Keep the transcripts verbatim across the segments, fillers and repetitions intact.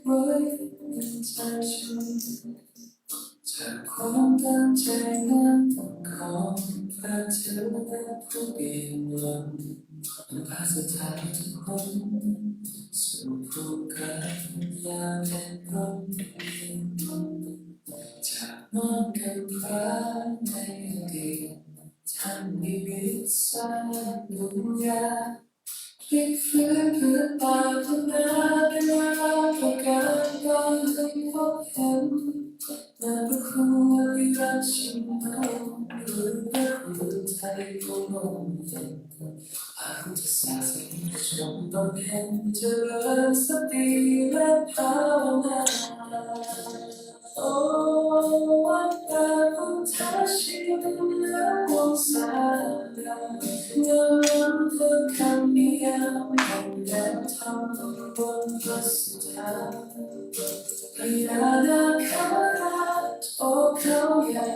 ไว้ในใจฉัน จากความตั้งใจนั้นของพระเจ้าและผู้เปี่ยมล้น นำพาศรัทธาทุกคนสู่ภูเขาอย่างแดนร่มเย็น จากมอบกำพร้าในอดีต ท่านมีฤทธิ์สร้างบุญญา พลิกฟื้นพื้นป่าทุ่งนาเป็นลานประกาศการให้พบเห็น นามพระคุณที่รักฉันรู้ หรือพระคุณไทยขององค์เย็น พระพุทธศาสนิกชนบำเพ็ญเจริญสติและภาวนา โอ้ วัดป่าพุทธชินวงศาลา งามเพื่อคำนิยามแห่งการทำบุญพระสุธา พญานาคราช โอ้เขาใหญ่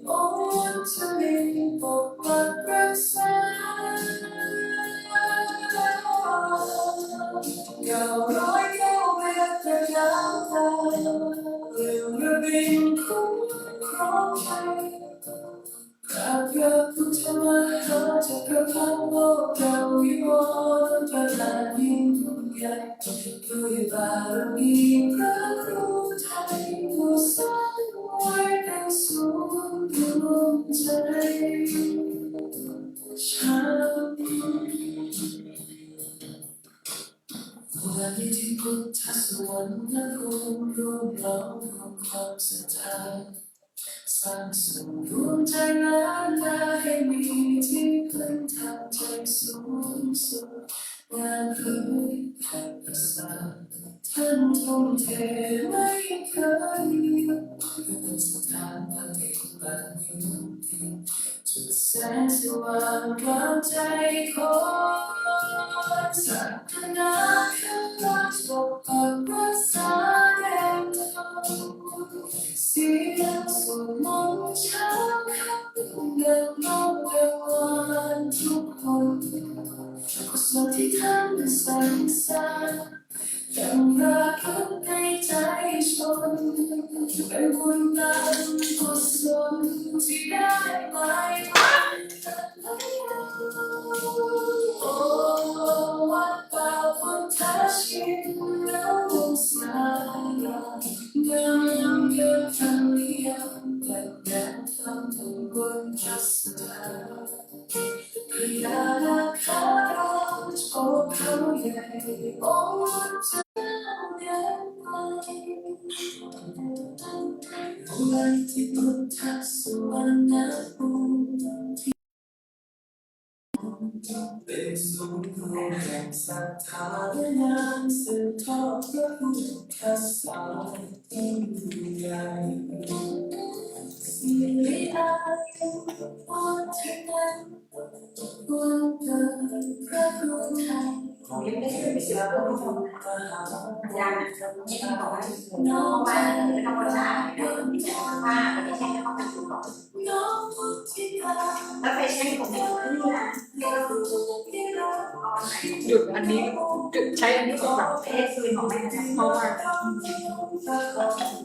โอ้วัดเจดีย์ปกปักรักษา เก้าร้อยเก้าเวทยาตา เรื่องระบินคุ้มครองไทย พระพระพุทธมหาจักรพรรดิโลกเก้าวิมลประทานยิ่งใหญ่ ด้วยบารมีพระครูไทยผู้สร้างไว้เป็นศูนย์ดวงใจฉัน มูลนิธิพุทธสุวรรณภูมิ ร่วมหลอมรวมความศรัทธา สร้างสมรวมใจล้านนา ให้มีที่พึ่งทางใจสูงสุด งานเผยแผ่ประสาท ท่านทุ่มเทไม่เคยหยุด เพื่อเป็นสถานปฏิบัตินิมิต จุดแสงสว่างกลางใจคน ศาสนาคือการปกปักรักษาแดนธรรม เสียงสวดมนต์เช้าค่ำ ดังนกกลางวันทุกคน กุศลที่ท่านสั่งสร้าง ยังรากลึกในใจชน เป็นบุญตามกุศลที่ได้ไว้ โอ้ วัดป่าพุทธชินวงศาลา งามเกินคำนิยาม แต่งานทำบุญพระสุธา พญานาคราช โอ้เขาใหญ่ โอ้เจ้าแดนไกล มูลนิธิพุทธสุวรรณภูมิ เป็นศูนย์รวมแห่งศรัทธาและงานสืบทอดพระพุทธศาสนายิ่งใหญ่ สิริอายุวัฒนะ วันเกิดพระครูไทย ของเล่นไม่เชื่อก็ต้องทำอาหาร ยังไม่บอกว่า น้อง ไม่ต้องมาถามนะ ว่าไม่ใช่เขาไปดูหรอก แล้วไปเช็คของเด็กนี่นะ หยุดอันนี้ หยุดใช้อันนี้ก่อน เพราะว่า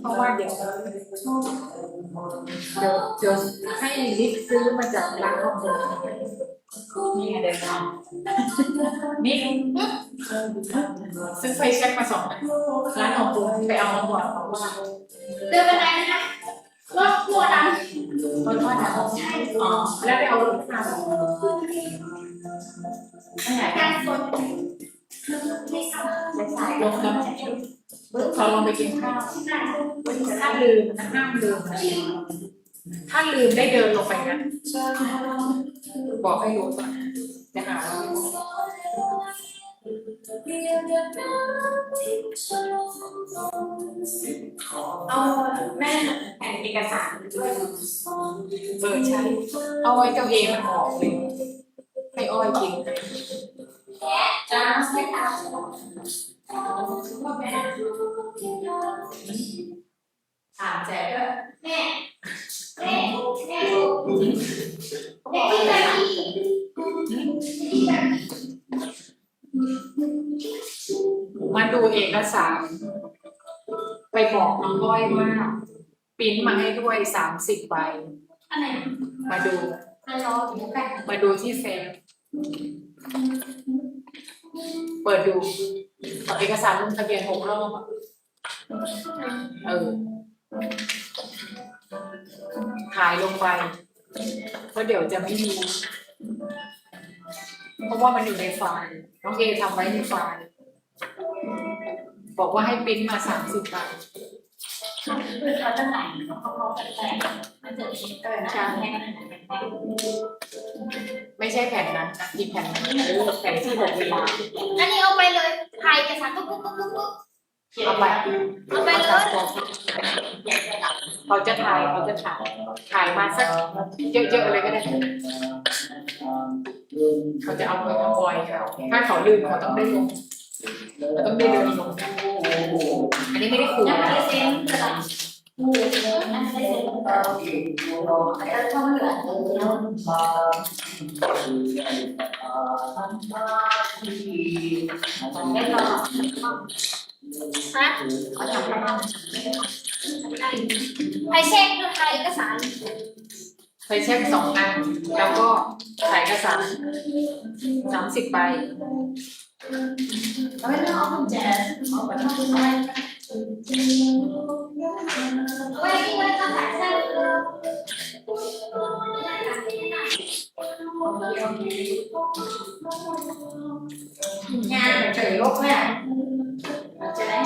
เพราะว่าเดี๋ยว เดี๋ยว เดี๋ยวให้ลิฟต์ซื้อมาจากร้านของเธอ นี่ไงเดี๋ยวนะ นี่ ซื้อไฟแช็กมาสองอัน ร้านของคุณไปเอามาก่อน เพราะว่า เดินไปไหนนะ รถทัวร์ดัง รถทัวร์ดัง ใช่ อ๋อ แล้วไปเอารถมา ไม่ไหน การสวน ไม่ทราบ ไม่ใช่ ลงแล้ว เขาลงไปกินข้าว ถ้าลืมนะ ห้ามลืมนะ ถ้าลืมได้เดินลงไปนะ บอกให้รู้ก่อน จะหาว่าไม่บอก เอาแม่แผ่นเอกสารด้วย เออ ใช่ เอาไว้เจ้าเอมันออกเลย ให้อ้อยกิน จ้า ใช่ค่ะ ถามแจ๊คด้วย แม่ แม่ แม่ แม่ มาดูเอกสาร ไปบอกน้องก้อยว่าปริ้นมาให้ด้วยสามสิบใบ อันไหน มาดู อันรออยู่แปด มาดูที่เซฟ เปิดดู ขอเอกสารลงทะเบียนหกรอบอะเออ ถ่ายลงไป เพราะเดี๋ยวจะไม่มี เพราะว่ามันอยู่ในไฟล์ น้องเอทำไว้ในไฟล์ บอกว่าให้ปริ้นมาสามสิบใบ คือเขาจะไหนเขาเขาแปลกๆมันจะมีเออนะคะ ไม่ใช่แผ่นนั้นนะอีกแผ่นหนึ่งเออแผ่นที่หกเวลา อันนี้เอาไปเลยถ่ายเอกสารปุ๊บปุ๊บปุ๊บปุ๊บปุ๊บ เอาไป เอาไปเลย เขาจะถ่ายเขาจะถ่ายถ่ายมาสักเยอะๆเลยก็ได้ เขาจะเอาไปปล่อยเขาถ้าเขาลืมเขาต้องได้ลงเขาต้องได้เดินลง อันนี้ไม่ได้ขู่ ยัง นะ ไม่ได้เซ็นเอกสาร ฮะ เขาอยากให้เรา ใครเช็คดูถ่ายเอกสาร ไฟแช็กสองอัน แล้วก็ถ่ายเอกสารสามสิบใบ เอาไว้เอากุญแจเอาไปทำอะไรเอาไว้ที่ไว้ต้องถ่ายเส้น งานเฉยลบเนี่ยจะได้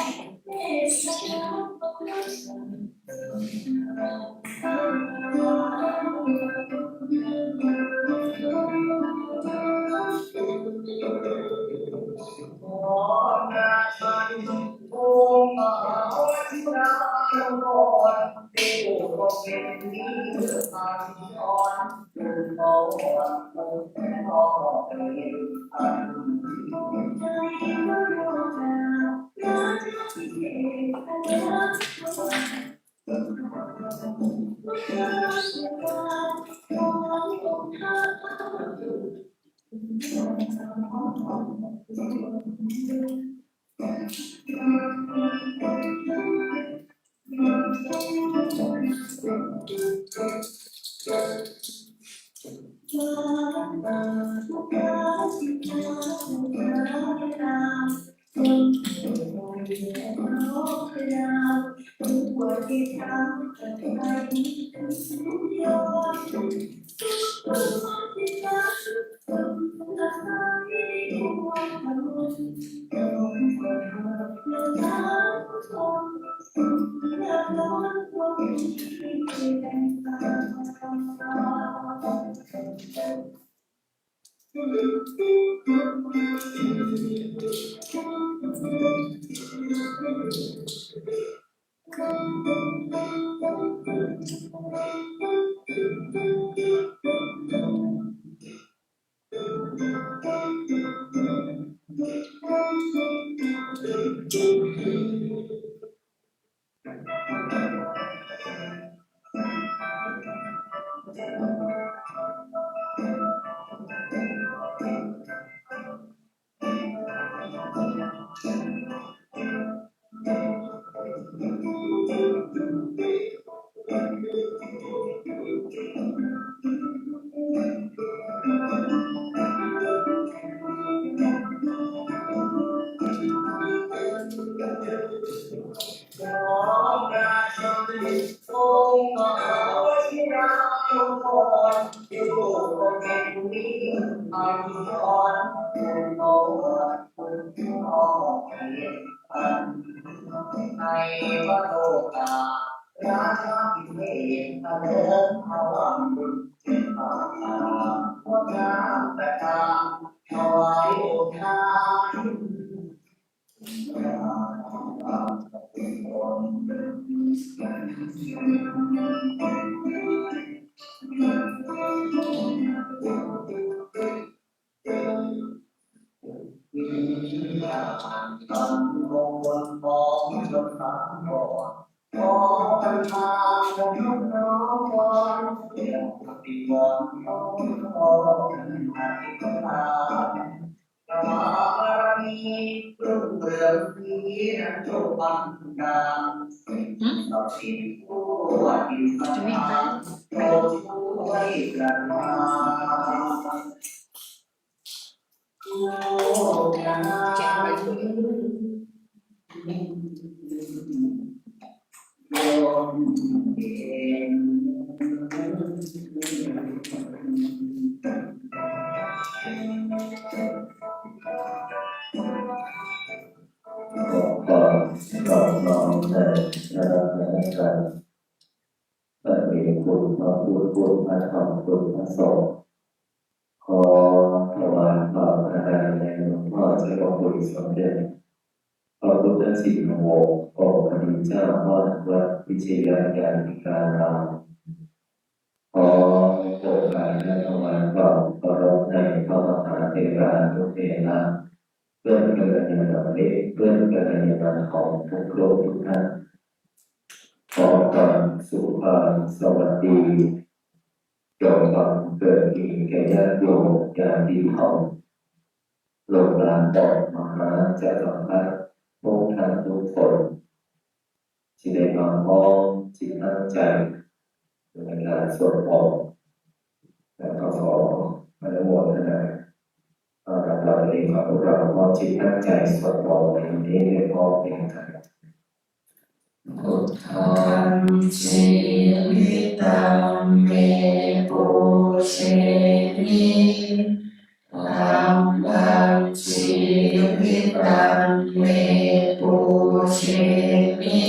หืม จะไม่ตาย แกะไป ขอความนอบน้อมในพระรัตนตรัย พระเดชคุณพระพุทธ คุณพระธรรม คุณพระสงฆ์ ขอถวายความอาลัยในหลวงพ่อเจ้าคุณสมเด็จพระพุทธชินวงศ์ องค์อดีตเจ้าอาวาสวัดวิชยญาณิการาม ขอโอกาสและถวายความเคารพในพระมหาเถรานุเถระ เพื่อนกัลยาณมิตร เพื่อนกัลยาณมิตรของทุกๆ ทุกท่าน ขอความสุขความสวัสดี จงบังเกิดมีแก่ญาติโยมญาติธรรม ลูกหลานของมหาจักรพรรดิทุกท่านทุกคน ที่ได้มาพร้อมจิตตั้งใจในการสวดมนต์ และก็ขออนุโมทนา เอ่อ ประเพณีของพวกเรา พร้อมจิตตั้งใจสวดมนต์ในวันนี้ได้พร้อมเพรียงกัน Buddhaṃ jīvitaṃ me pūjemi, dhammaṃ jīvitaṃ me pūjemi,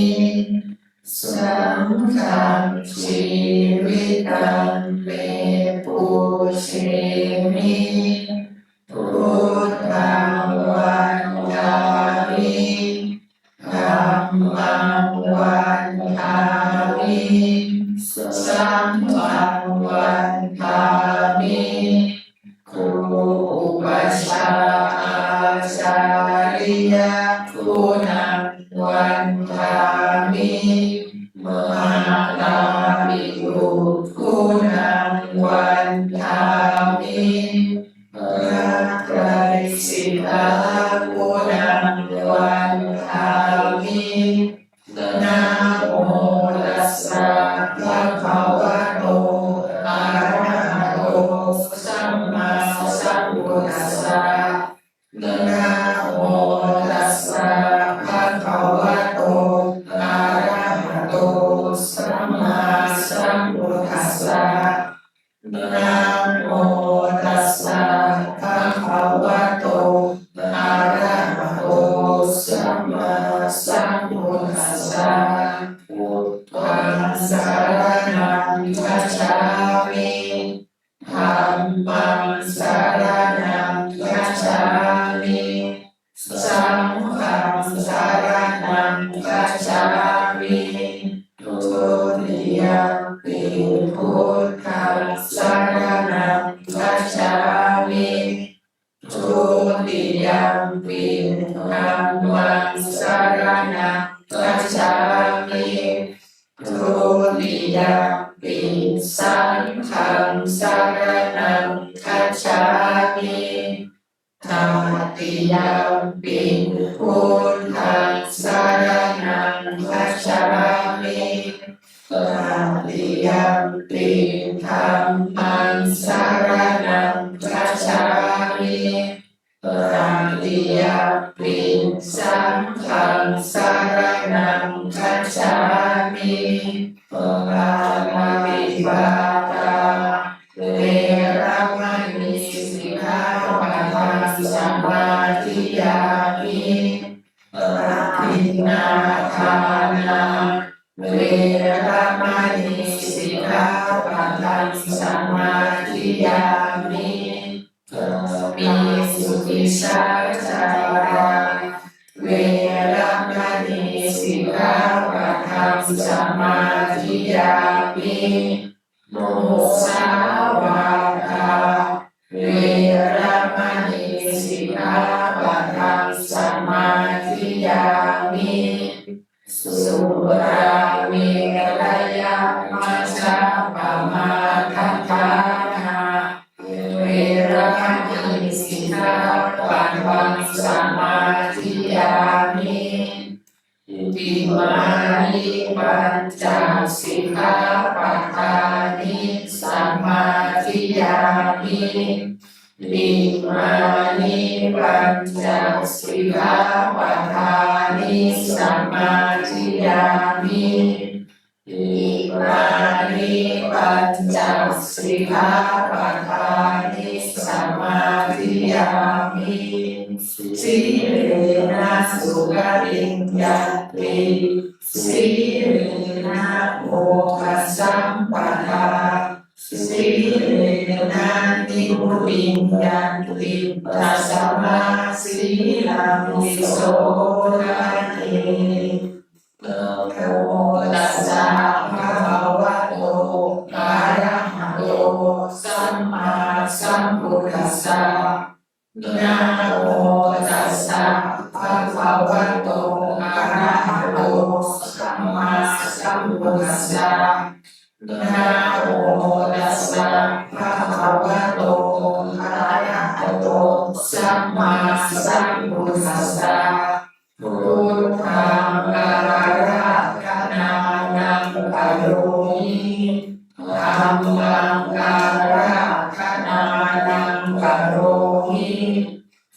saṅghaṃ jīvitaṃ me pūjemi, buddhaṃ vandāmi, dhammaṃ vandāmi, saṅghaṃ vandāmi, guru upajjhāyācariyaguṇaṃ vandāmi, mātāpitu guṇaṃ vandāmi, พระไตรสิกขา guṇaṃ vandāmi. Namo tassa bhagavato arahato sammāsambuddhassa. Namo tassa bhagavato arahato sammāsambuddhassa. Namo tassa bhagavato arahato sammāsambuddhassa. Buddhaṃ saraṇaṃ gacchāmi. Dhammaṃ saraṇaṃ gacchāmi. Saṅghaṃ saraṇaṃ gacchāmi. Dutiyampi buddhaṃ saraṇaṃ gacchāmi. Dutiyampi dhammaṃ saraṇaṃ gacchāmi. Dutiyampi saṅghaṃ saraṇaṃ gacchāmi. Tatiyampi buddhaṃ saraṇaṃ gacchāmi. Tatiyampi dhammaṃ saraṇaṃ gacchāmi. Tatiyampi saṅghaṃ saraṇaṃ gacchāmi. Pāṇātipātā veramaṇī sikkhāpadaṃ samādiyāmi. Adinnādānā veramaṇī sikkhāpadaṃ samādiyāmi. Kāmesu micchācārā veramaṇī sikkhāpadaṃ samādiyāmi. Musāvādā veramaṇī sikkhāpadaṃ samādiyāmi. Surāmerayamajjapamādaṭṭhānā veramaṇī sikkhāpadaṃ samādiyāmi. Imāni pañca sikkhāpadāni samādiyāmi. Imāni pañca sikkhāpadāni samādiyāmi. Imāni pañca sikkhāpadāni samādiyāmi. Sīlena sugatiṃ yanti, sīlena bhogasampadā, sīlena nibbutiṃ yanti, tasmā sīlaṃ visodhaye. Namo tassa bhagavato arahato sammāsambuddhassa. Namo tassa bhagavato arahato sammāsambuddhassa. Namo tassa bhagavato arahato sammāsambuddhassa. Buddhaṃ ārādhanānaṃ karomi. Dhammaṃ ārādhanānaṃ karomi.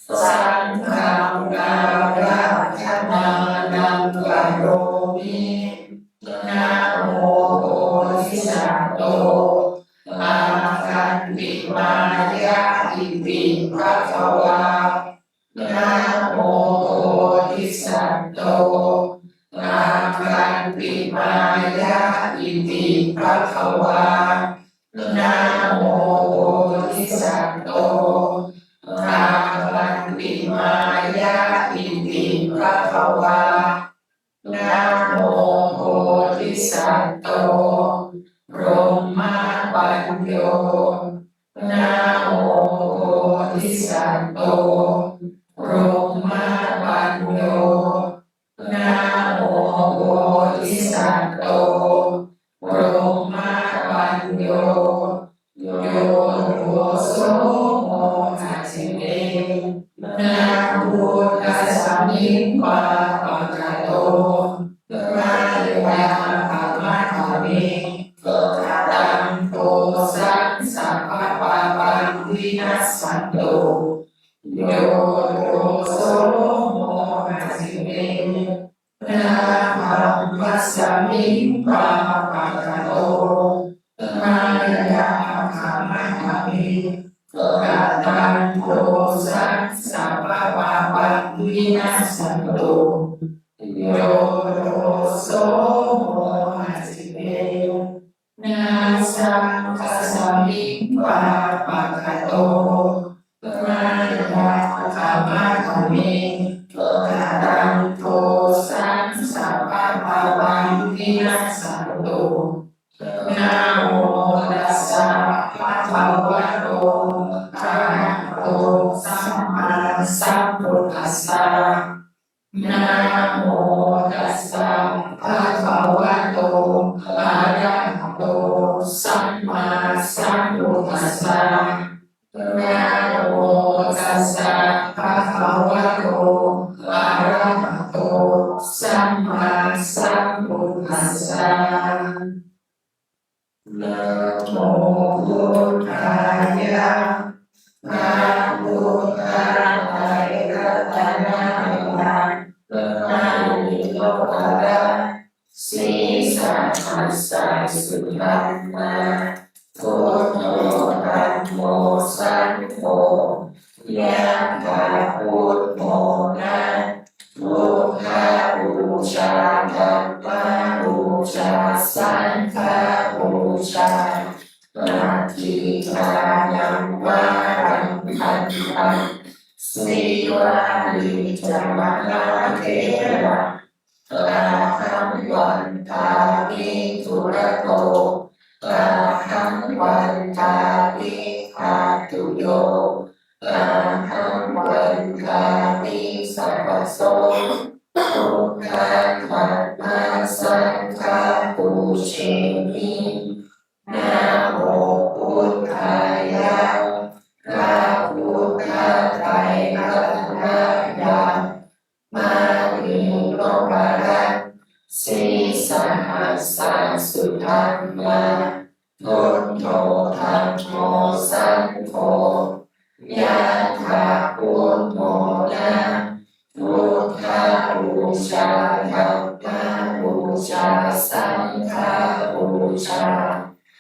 Saṅghaṃ ārādhanānaṃ karomi. Namo bodhisatto āgantimāya iti bhagavā. Namo bodhisatto āgantimāya iti bhagavā. Namo bodhisatto āgantimāya iti bhagavā. Namo bodhisatto brahmāpañño. Namo bodhisatto brahmāpañño. Namo bodhisatto brahmāpañño. Yo doso mohati me, na buddhasmiṃ pāpakato, mayā khamatha me, kataṃ dosaṃ sabbapāpaṃ vinassantu. Yo doso mohati me, na dhammasmiṃ pāpakato, mayā khamatha me, kataṃ dosaṃ sabbapāpaṃ vinassantu. Yo doso mohati me, na saṅghasmiṃ pāpakato, mayā khamatha me, kataṃ dosaṃ sabbapāpaṃ vinassantu. Namo tassa bhagavato arahato sammāsambuddhassa. Namo tassa bhagavato arahato sammāsambuddhassa. Namo tassa bhagavato arahato sammāsambuddhassa. Namo buddhāya. พระพุทธไตรรัตนตรัย ไม่มีเทียบเทียบ Sīsahassasudhammā, buddho dhammo saṅgho, yattha buddho na, buddhapūjā dhammapūjā saṅghapūjā, natthi kālaṃ vāraṃ khantaṃ, sīvalī ca mahātherā, ahaṃ vandāmi dūrato, ahaṃ vandāmi dhātuyo, ahaṃ vandāmi sabbaso, buddha dhamma saṅgha pūjemi. Namo buddhāya. พระพุทธไตรรัตนญาณ มณีนพรัตน์ Sīsahassa sudhammā, buddho dhammo saṅgho, yathā buddho na, buddhapūjā dhammapūjā saṅghapūjā,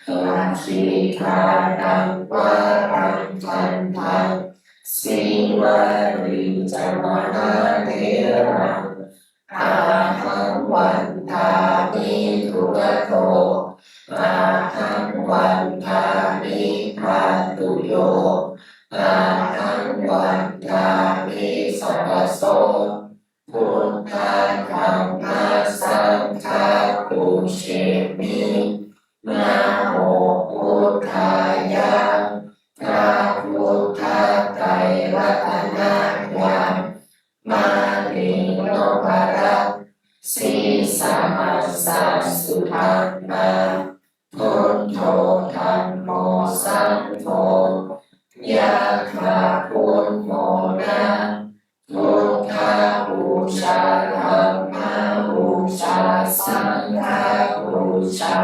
paṭiggaṇhaṃ varaṃ gandhaṃ, sīvalī ca mahātheraṃ, ahaṃ vandāmi dūrato, ahaṃ vandāmi dhātuyo, ahaṃ vandāmi sabbaso, buddha dhamma saṅgha pūjemi, namo buddhāya, พระ buddha ไตรรัตนญาณ มณีนพรัตน์ sīsahassa sudhammā, buddho dhammo saṅgho, yathā buddho na, buddhapūjā dhammapūjā saṅghapūjā,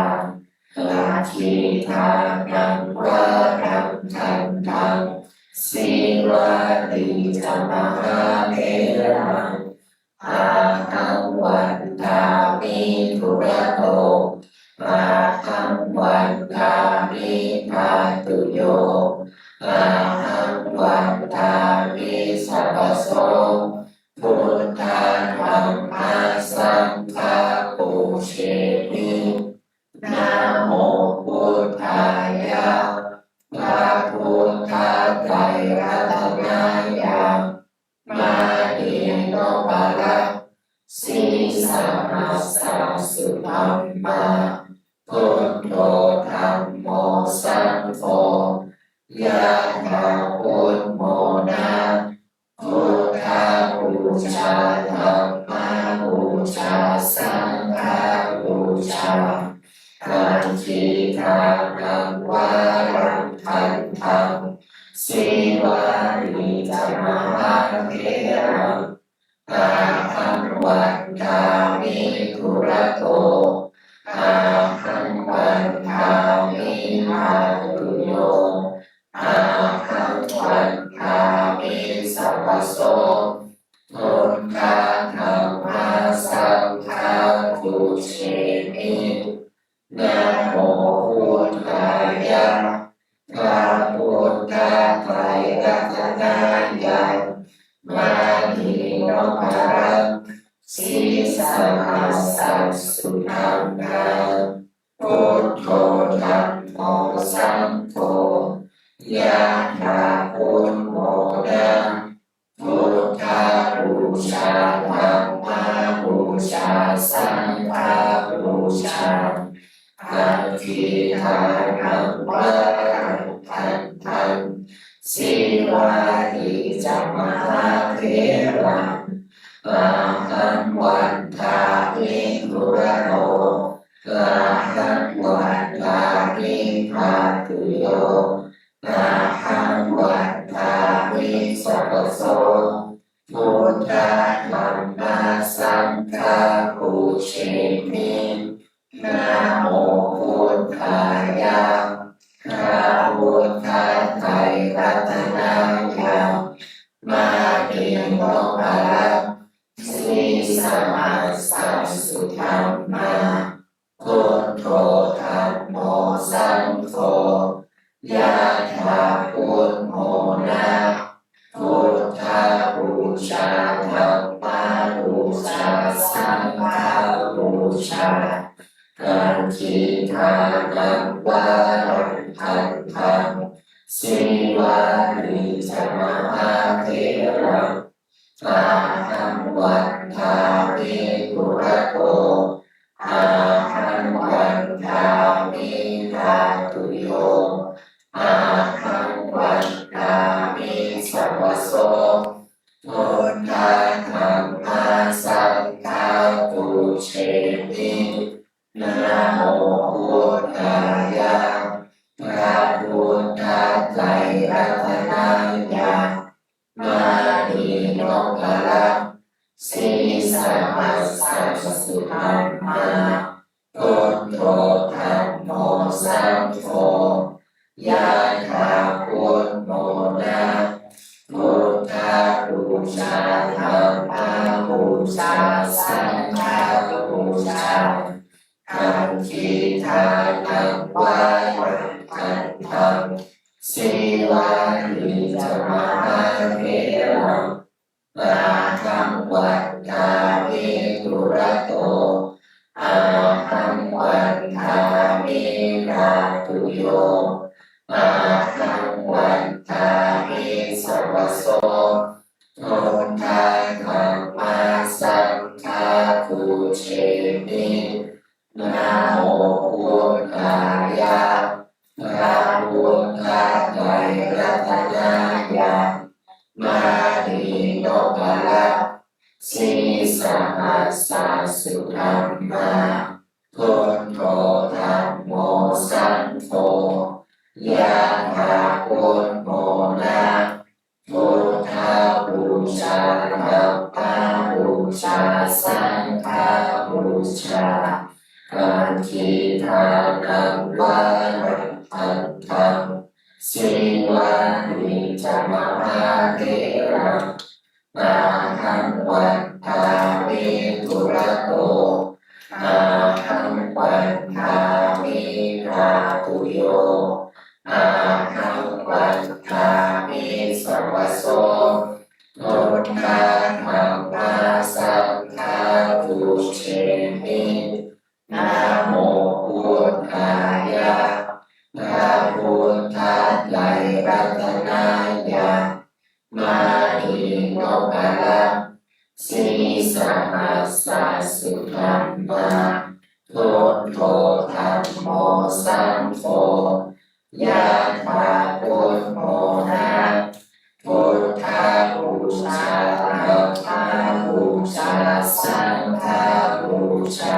paṭiggaṇhaṃ varaṃ gandhaṃ, sīvalī ca mahātheraṃ, ahaṃ vandāmi dūrato, ahaṃ vandāmi dhātuyo, ahaṃ vandāmi sabbaso, buddha dhamma saṅgha pūjemi, namo buddhāya, พระ buddha ไตรรัตนญาณ มณีนพรัตน์ sīsahassa sudhammā, buddho dhammo saṅgho, yathā buddho na, buddhapūjā dhammapūjā saṅghapūjā, paṭiggaṇhaṃ varaṃ gandhaṃ, sīvalī ca mahātheraṃ, ahaṃ vandāmi dūrato, ahaṃ vandāmi dhātuyo, ahaṃ vandāmi sabbaso, buddha dhamma saṅgha pūjemi, namo buddhāya, พระ buddha ไตรรัตนญาณ มณีนพรัตน์ sīsahassa sudhammā, buddho dhammo saṅgho, yathā buddho na, buddhapūjā dhammapūjā saṅghapūjā, paṭiggaṇhaṃ varaṃ gandhaṃ, sīvalī ca mahātheraṃ, ahaṃ vandāmi dūrato, ahaṃ vandāmi dhātuyo, ahaṃ vandāmi sabbaso, buddha dhamma saṅgha pūjemi, namo buddhāya, พระ buddha ไตรรัตนญาณ มณีนพรัตน์ sīsahassa sudhammā, buddho dhammo saṅgho, yathā buddho na, buddhapūjā dhammapūjā saṅghapūjā, paṭiggaṇhaṃ varaṃ gandhaṃ, sīvalī ca mahātheraṃ, ahaṃ vandāmi dūrato, ahaṃ vandāmi dhātuyo, ahaṃ vandāmi sabbaso, buddha dhamma saṅgha pūjemi, namo buddhāya, พระ buddha ไตรรัตนญาณ มณีนพรัตน์ sīsahassa sudhammā, Buddho dhammo saṅgho, yathā buddho na, buddhapūjā dhammapūjā saṅghapūjā, dakkhiṇānaṃ varakkhandhaṃ, sīvāni ca mahātheraṃ, ahaṃ vandāmi dūrato, ahaṃ vandāmi dhātuyo, ahaṃ vandāmi savaso. Buddha dhamma saṅgha pūjemi. Namo buddhāya. พระพุทธไตรรัตนญาณ มณีนพรัตน์ sīsahassa-sudhammā, buddho dhammo saṅgho, yathā buddho na, buddhapūjā dhammapūjā saṅghapūjā, dakkhiṇānaṃ varakkhandhaṃ, sīvāni ca mahātheraṃ, ahaṃ vandāmi dūrato, ahaṃ vandāmi dhātuyo, ahaṃ vandāmi savaso. Buddha dhamma saṅgha pūjemi. Namo buddhāya. พระพุทธไตรรัตนญาณ มณีนพรัตน์ sīsahassa-sudhammā, buddho dhammo saṅgho, yathā buddho na, buddhapūjā dhammapūjā saṅghapūjā,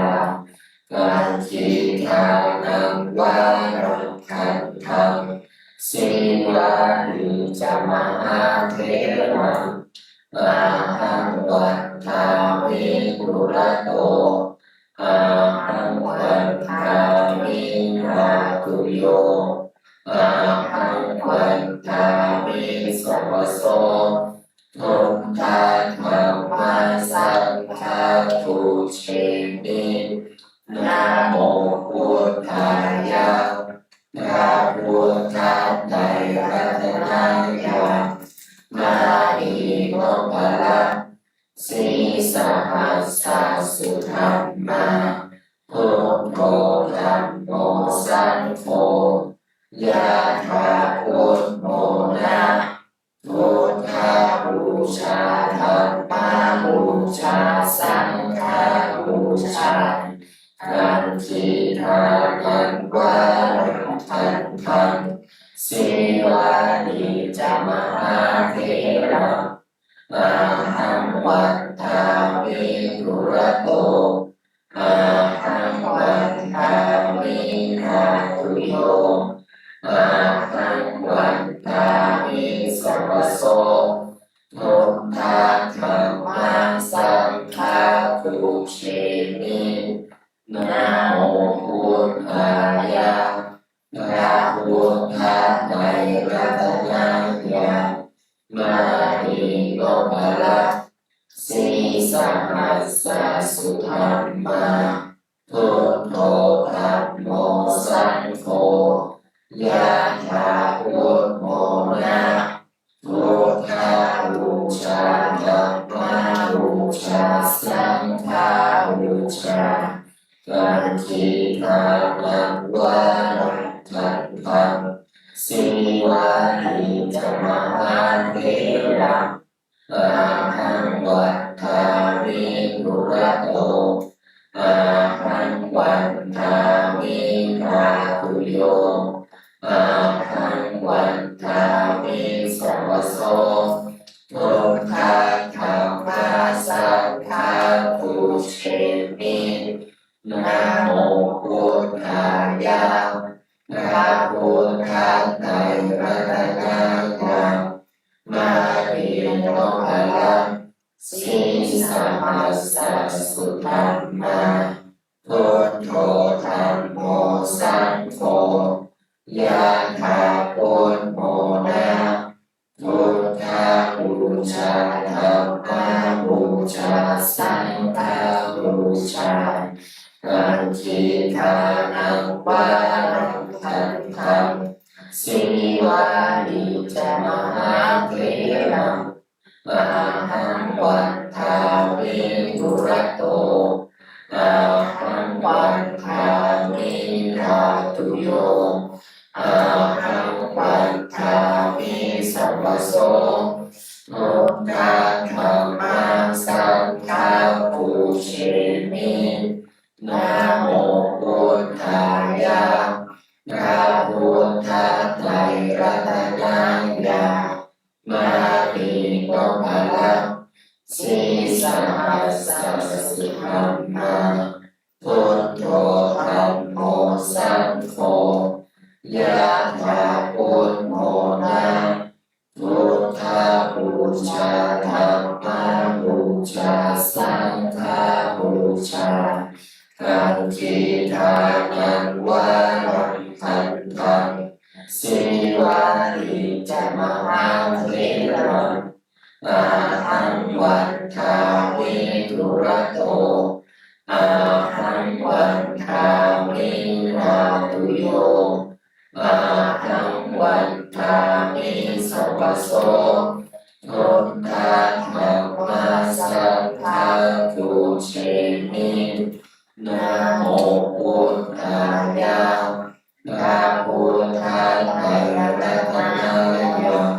dakkhiṇānaṃ varakkhandhaṃ, sīvāni ca mahātheraṃ, ahaṃ vandāmi dūrato, ahaṃ vandāmi dhātuyo, ahaṃ vandāmi savaso. Buddha dhamma saṅgha pūjemi. Namo buddhāya. พระพุทธไตรรัตนญาณ มณีนพรัตน์ sīsahassa-sudhammā, buddho dhammo saṅgho, yathā buddho na, buddhapūjā dhammapūjā saṅghapūjā, dakkhiṇānaṃ varakkhandhaṃ, sīvāni ca mahātheraṃ, ahaṃ vandāmi dūrato, ahaṃ vandāmi dhātuyo, ahaṃ vandāmi savaso. Buddha dhamma saṅgha pūjemi. Namo buddhāya. พระพุทธไตรรัตนญาณ มณีนพรัตน์ sīsahassa-sudhammā, buddho dhammo saṅgho, yathā buddho na, buddhapūjā dhammapūjā saṅghapūjā, dakkhiṇānaṃ varakkhandhaṃ, sīvāni ca mahātheraṃ, ahaṃ vandāmi dūrato, ahaṃ vandāmi dhātuyo, ahaṃ vandāmi savaso. Buddha dhamma saṅgha pūjemi. Namo buddhāya. พระพุทธไตรรัตนญาณ มณีนพรัตน์ sīsahassa-sudhammā, Aggīdānaṃ varaṃ gandhaṃ sīvalī ca mahātheraṃ ahaṃ vandāmi dūrato ahaṃ vandāmi dhātuyo ahaṃ vandāmi sabbaso. Buddha dhamma saṅgha pūjemi. Namo buddhāya. พระพุทธไตรรัตนญาณ มณีนพรัตน์ sīsahassa sudhammā. Buddho dhammo saṅgho, yathā buddho na. Buddhapūjā dhammapūjā saṅghapūjā. Aggīdānaṃ varaṃ gandhaṃ sīvalī ca mahātheraṃ ahaṃ vandāmi dūrato ahaṃ vandāmi dhātuyo ahaṃ vandāmi sabbaso. Buddha dhamma saṅgha pūjemi. Namo buddhāya. พระพุทธไตรรัตนญาณ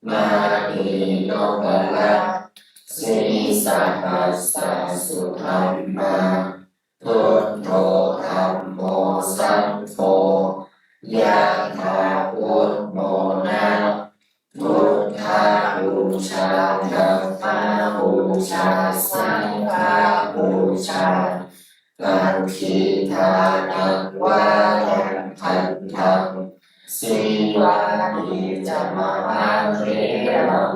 มณีนพรัตน์ sīsahassa sudhammā. Buddho dhammo saṅgho, yathā buddho na. Buddhapūjā dhammapūjā saṅghapūjā. Aggīdānaṃ varaṃ gandhaṃ sīvalī ca mahātheraṃ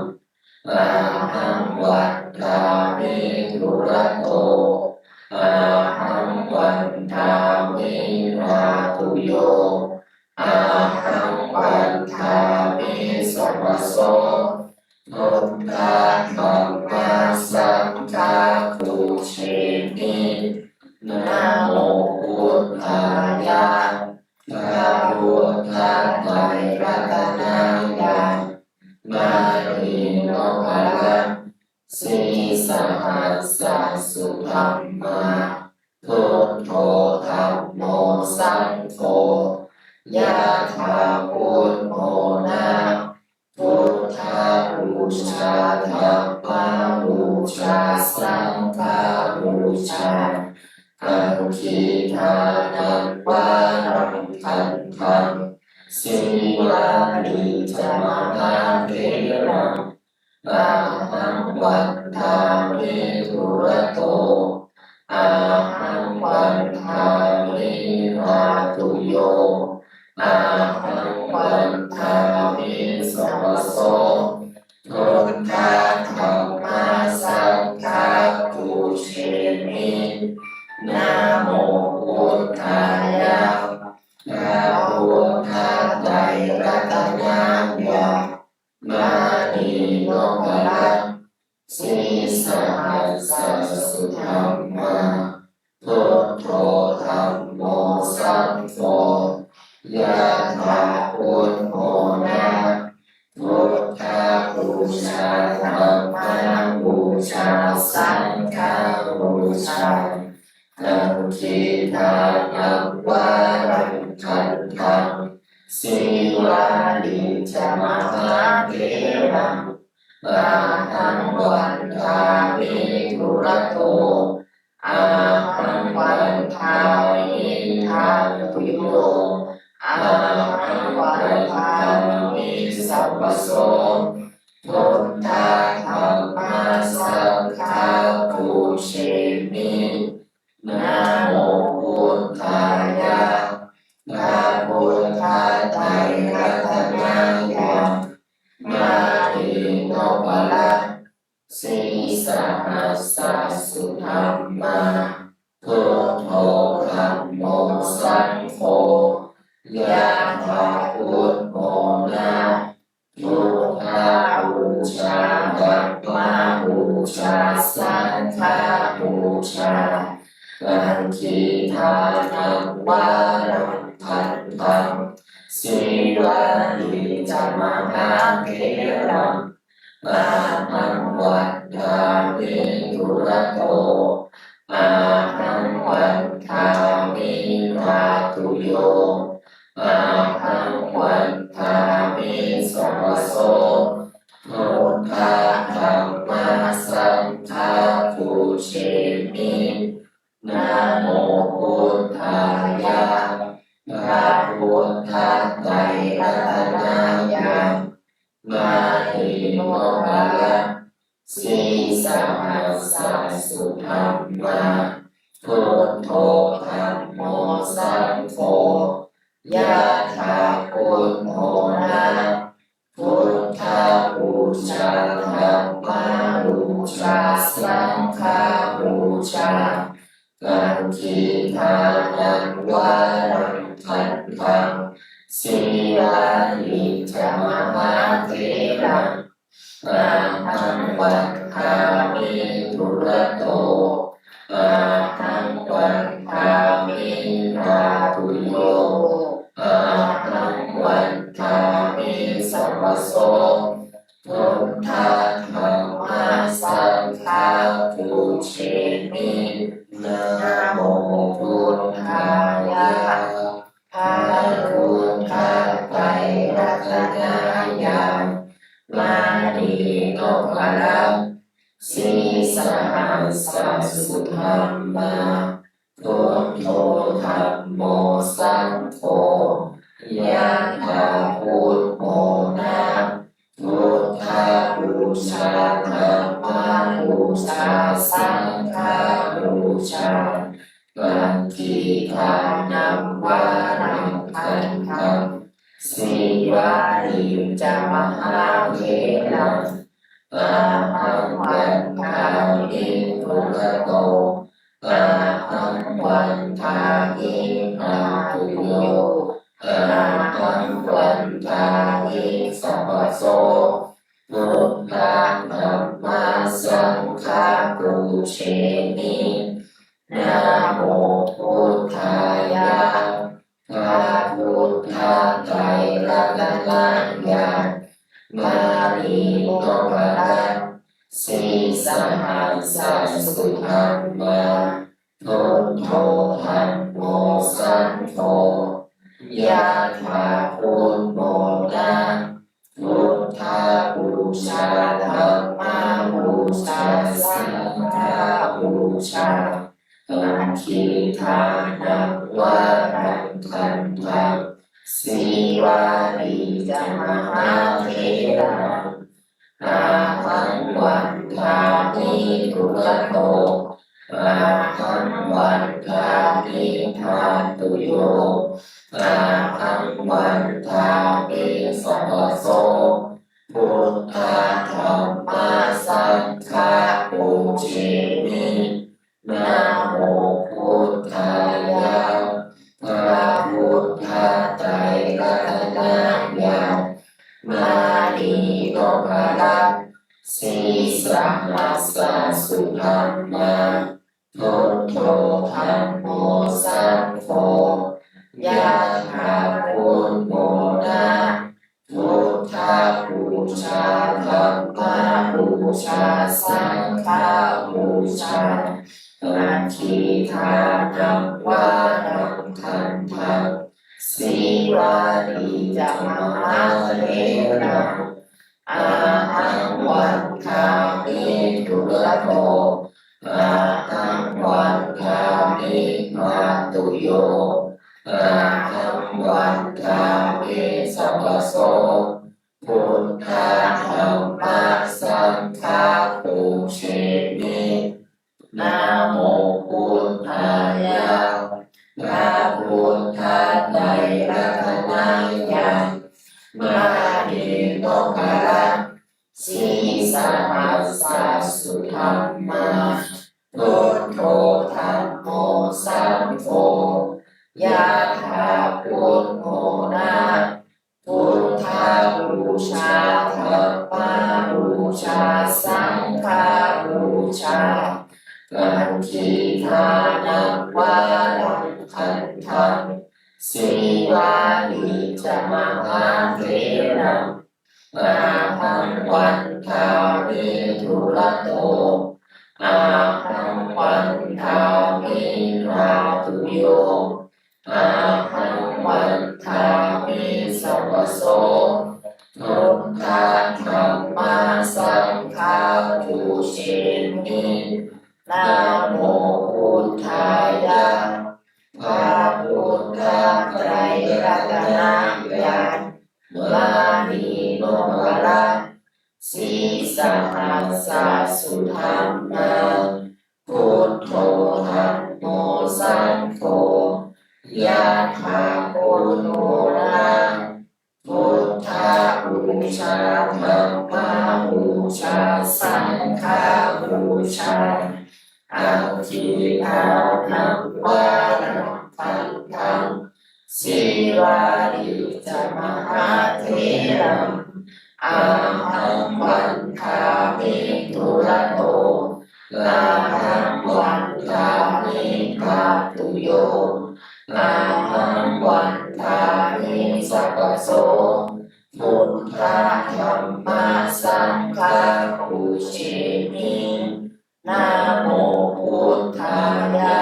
ahaṃ vandāmi dūrato ahaṃ vandāmi dhātuyo ahaṃ vandāmi sabbaso. Buddha dhamma saṅgha pūjemi. Namo buddhāya. พระพุทธไตรรัตนญาณ มณีนพรัตน์ sīsahassa sudhammā. Buddho dhammo saṅgho, yathā buddho na. Buddhapūjā dhammapūjā saṅghapūjā. Aggīdānaṃ varaṃ gandhaṃ sīvalī ca mahātheraṃ ahaṃ vandāmi dūrato ahaṃ vandāmi dhātuyo ahaṃ vandāmi sabbaso. Buddha dhamma saṅgha pūjemi. Namo buddhāya. พระพุทธไตรรัตนญาณ มณีนพรัตน์ sīsahassa sudhammā. Buddho dhammo saṅgho, yathā buddho na. Buddhapūjā dhammapūjā saṅghapūjā. Aggīdānaṃ varaṃ gandhaṃ sīvalī ca mahātheraṃ ahaṃ vandāmi dūrato ahaṃ vandāmi dhātuyo ahaṃ vandāmi sabbaso. Buddha dhamma saṅgha pūjemi. Namo buddhāya. พระพุทธไตรรัตนญาณ มณีนพรัตน์ sīsahassa sudhammā. Buddho Dakkhiṇānaṃ varaṃ khandhaṃ sīvalī ca mahātheraṃ, ahaṃ vandāmi dūrato, ahaṃ vandāmi dhātuyo, ahaṃ vandāmi sabbaso. Buddha dhamma saṅgha pūjemi. Namo buddhāya. พระพุทธไตรรัตนญาณ มณีนพรัตน์ sīsahassa sudhammā, buddho dhammo saṅgho, yathābuddhona. Buddhapūjā dhammapūjā saṅghapūjā, dakkhiṇānaṃ varaṃ khandhaṃ sīvalī ca mahātheraṃ, ahaṃ vandāmi dūrato, ahaṃ vandāmi dhātuyo, ahaṃ vandāmi sabbaso. Buddha dhamma saṅgha pūjemi. Namo buddhāya. พระพุทธไตรรัตนญาณ มณีนพรัตน์ sīsahassa sudhammā, buddho dhammo saṅgho, yathābuddhona. Buddhapūjā dhammapūjā saṅghapūjā, dakkhiṇānaṃ varaṃ khandhaṃ sīvalī ca mahātheraṃ, ahaṃ vandāmi dūrato, ahaṃ vandāmi dhātuyo, ahaṃ vandāmi sabbaso. Buddha dhamma saṅgha pūjemi. Namo buddhāya. พระพุทธไตรรัตนญาณ มณีนพรัตน์ sīsahassa sudhammā, buddho dhammo saṅgho, yathābuddhona. Buddhapūjā dhammapūjā saṅghapūjā, dakkhiṇānaṃ varaṃ khandhaṃ sīvalī ca mahātheraṃ, ahaṃ vandāmi dūrato, ahaṃ vandāmi dhātuyo, ahaṃ vandāmi sabbaso. Buddha dhamma saṅgha pūjemi. Namo buddhāya. พระพุทธไตรรัตนญาณ มณีนพรัตน์ sīsahassa sudhammā, buddho dhammo saṅgho, yathābuddhona. Buddhapūjā dhammapūjā saṅghapūjā, dakkhiṇānaṃ varaṃ khandhaṃ sīvalī ca mahātheraṃ, ahaṃ vandāmi dūrato, ahaṃ vandāmi dhātuyo, ahaṃ vandāmi sabbaso. Buddha dhamma saṅgha pūjemi. Namo buddhāya. พระพุทธไตรรัตนญาณ มณีนพรัตน์ sīsahassa sudhammā, buddho dhammo saṅgho, yathābuddhona. Buddhapūjā dhammapūjā saṅghapūjā, Pakkhitānaṃ varaṃ khandhaṃ, Sīvalī ca mahātheraṃ, ahaṃ vandāmi dūrato, ahaṃ vandāmi dhātuyo, ahaṃ vandāmi sarvaso. Buddha dhamma saṅgha pūjemi. Namo buddhāya. พระพุทธไตรรัตนญาณ มณีนพรัตน์ sīsahassa sudhammā, buddho dhammo saṅgho, yathā buddho na. Buddhapūjā dhammapūjā saṅghapūjā, pakkhitānaṃ varaṃ khandhaṃ, Sīvalī ca mahātheraṃ, ahaṃ vandāmi dūrato, ahaṃ vandāmi dhātuyo, ahaṃ vandāmi sarvaso. Buddha dhamma saṅgha pūjemi. Namo buddhāya.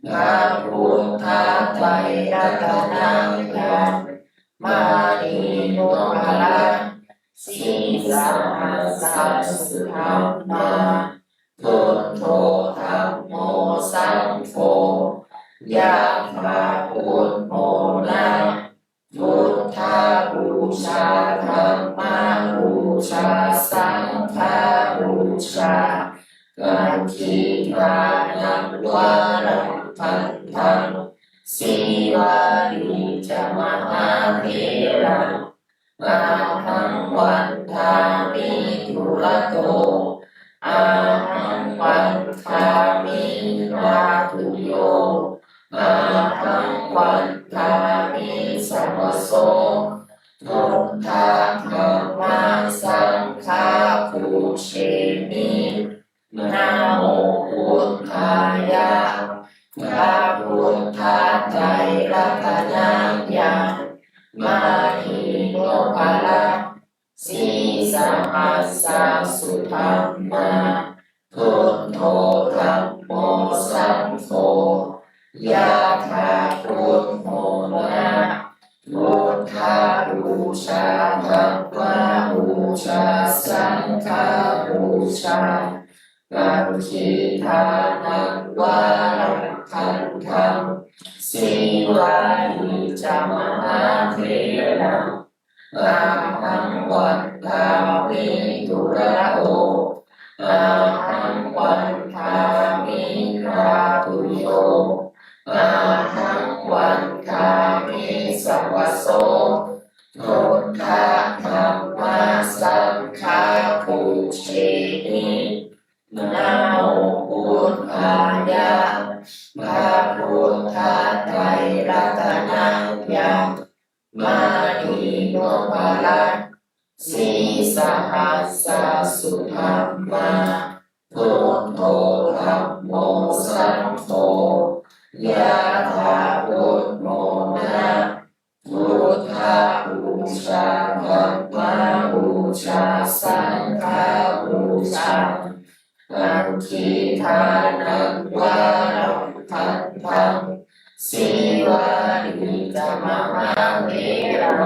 พระพุทธไตรรัตนญาณ มณีนพรัตน์ sīsahassa sudhammā, buddho dhammo saṅgho, yathā buddho na. Buddhapūjā dhammapūjā saṅghapūjā, pakkhitānaṃ varaṃ khandhaṃ, Sīvalī ca mahātheraṃ, ahaṃ vandāmi dūrato, ahaṃ vandāmi dhātuyo, ahaṃ vandāmi sarvaso. Buddha dhamma saṅgha pūjemi. Namo buddhāya. พระพุทธไตรรัตนญาณ มณีนพรัตน์ sīsahassa sudhammā, buddho dhammo saṅgho, yathā buddho na. Buddhapūjā dhammapūjā saṅghapūjā, pakkhitānaṃ varaṃ khandhaṃ, Sīvalī ca mahātheraṃ, ahaṃ vandāmi dūrato, ahaṃ vandāmi dhātuyo, ahaṃ vandāmi sarvaso. Buddha dhamma saṅgha pūjemi. Namo buddhāya. พระพุทธไตรรัตนญาณ มณีนพรัตน์ sīsahassa sudhammā, buddho dhammo saṅgho, yathā buddho na. Buddhapūjā dhammapūjā saṅghapūjā, pakkhitānaṃ varaṃ khandhaṃ, Sīvalī ca mahātheraṃ,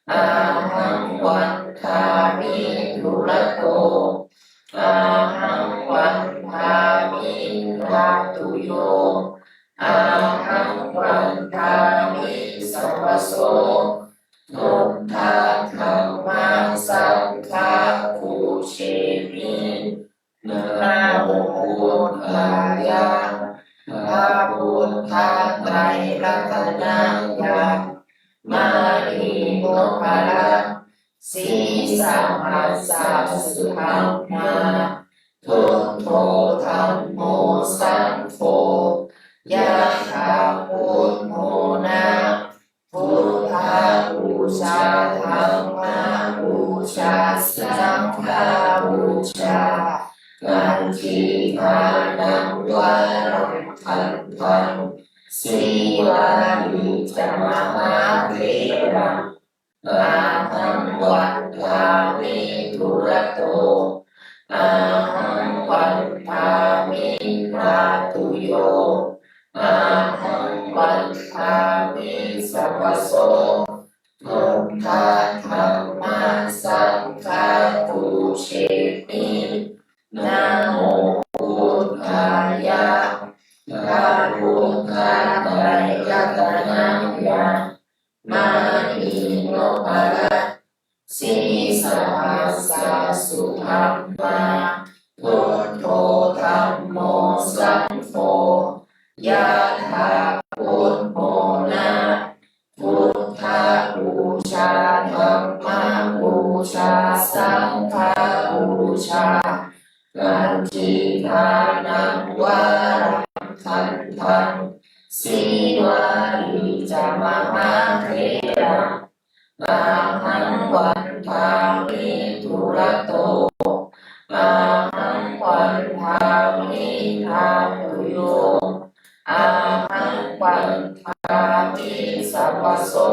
ahaṃ vandāmi dūrato, ahaṃ vandāmi dhātuyo, ahaṃ vandāmi sarvaso. Buddha dhamma saṅgha pūjemi. Namo buddhāya. พระพุทธไตรรัตนญาณ มณีนพรัตน์ sīsahassa sudhammā, buddho dhammo saṅgho, yathā buddho na. Buddhapūjā dhammapūjā saṅghapūjā, pakkhitānaṃ Sīvalī ca mahātheraṃ, ahaṃ vandāmi dūrato. Ahaṃ vandāmi dhātuyo, ahaṃ vandāmi sabbaso. Buddha dhamma saṅgha pūjemi, namo buddhāya. พระพุทธไตรรัตนญาณ มณีนพรัตน์ sīsahassa sudhammā, buddho dhammo saṅgho, yathā buddho na. Buddhapūjā dhammapūjā saṅghapūjā, pattidānaṃ varaṃ gandhaṃ, sīvalī ca mahātheraṃ, ahaṃ vandāmi dūrato. Ahaṃ vandāmi dhātuyo, ahaṃ vandāmi sabbaso.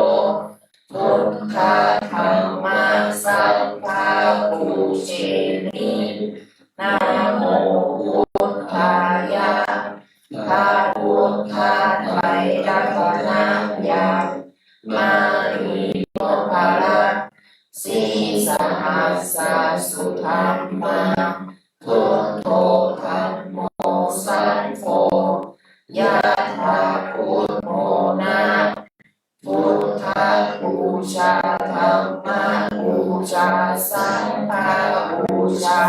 Buddha dhamma saṅgha pūjemi, namo buddhāya. พระพุทธไตรรัตนญาณ มณีนพรัตน์ sīsahassa sudhammā, buddho dhammo saṅgho, yathā buddho na. Buddhapūjā dhammapūjā saṅghapūjā,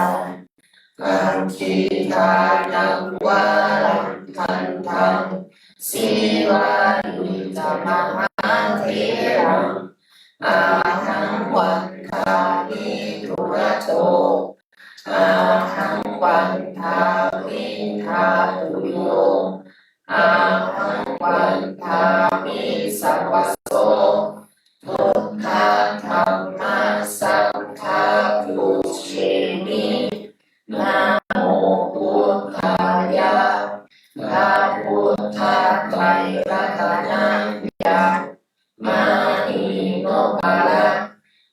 pattidānaṃ varaṃ gandhaṃ, sīvalī ca mahātheraṃ, ahaṃ vandāmi dūrato. Ahaṃ vandāmi dhātuyo, ahaṃ vandāmi sabbaso. Buddha dhamma saṅgha pūjemi, namo buddhāya. พระพุทธไตรรัตนญาณ มณีนพรัตน์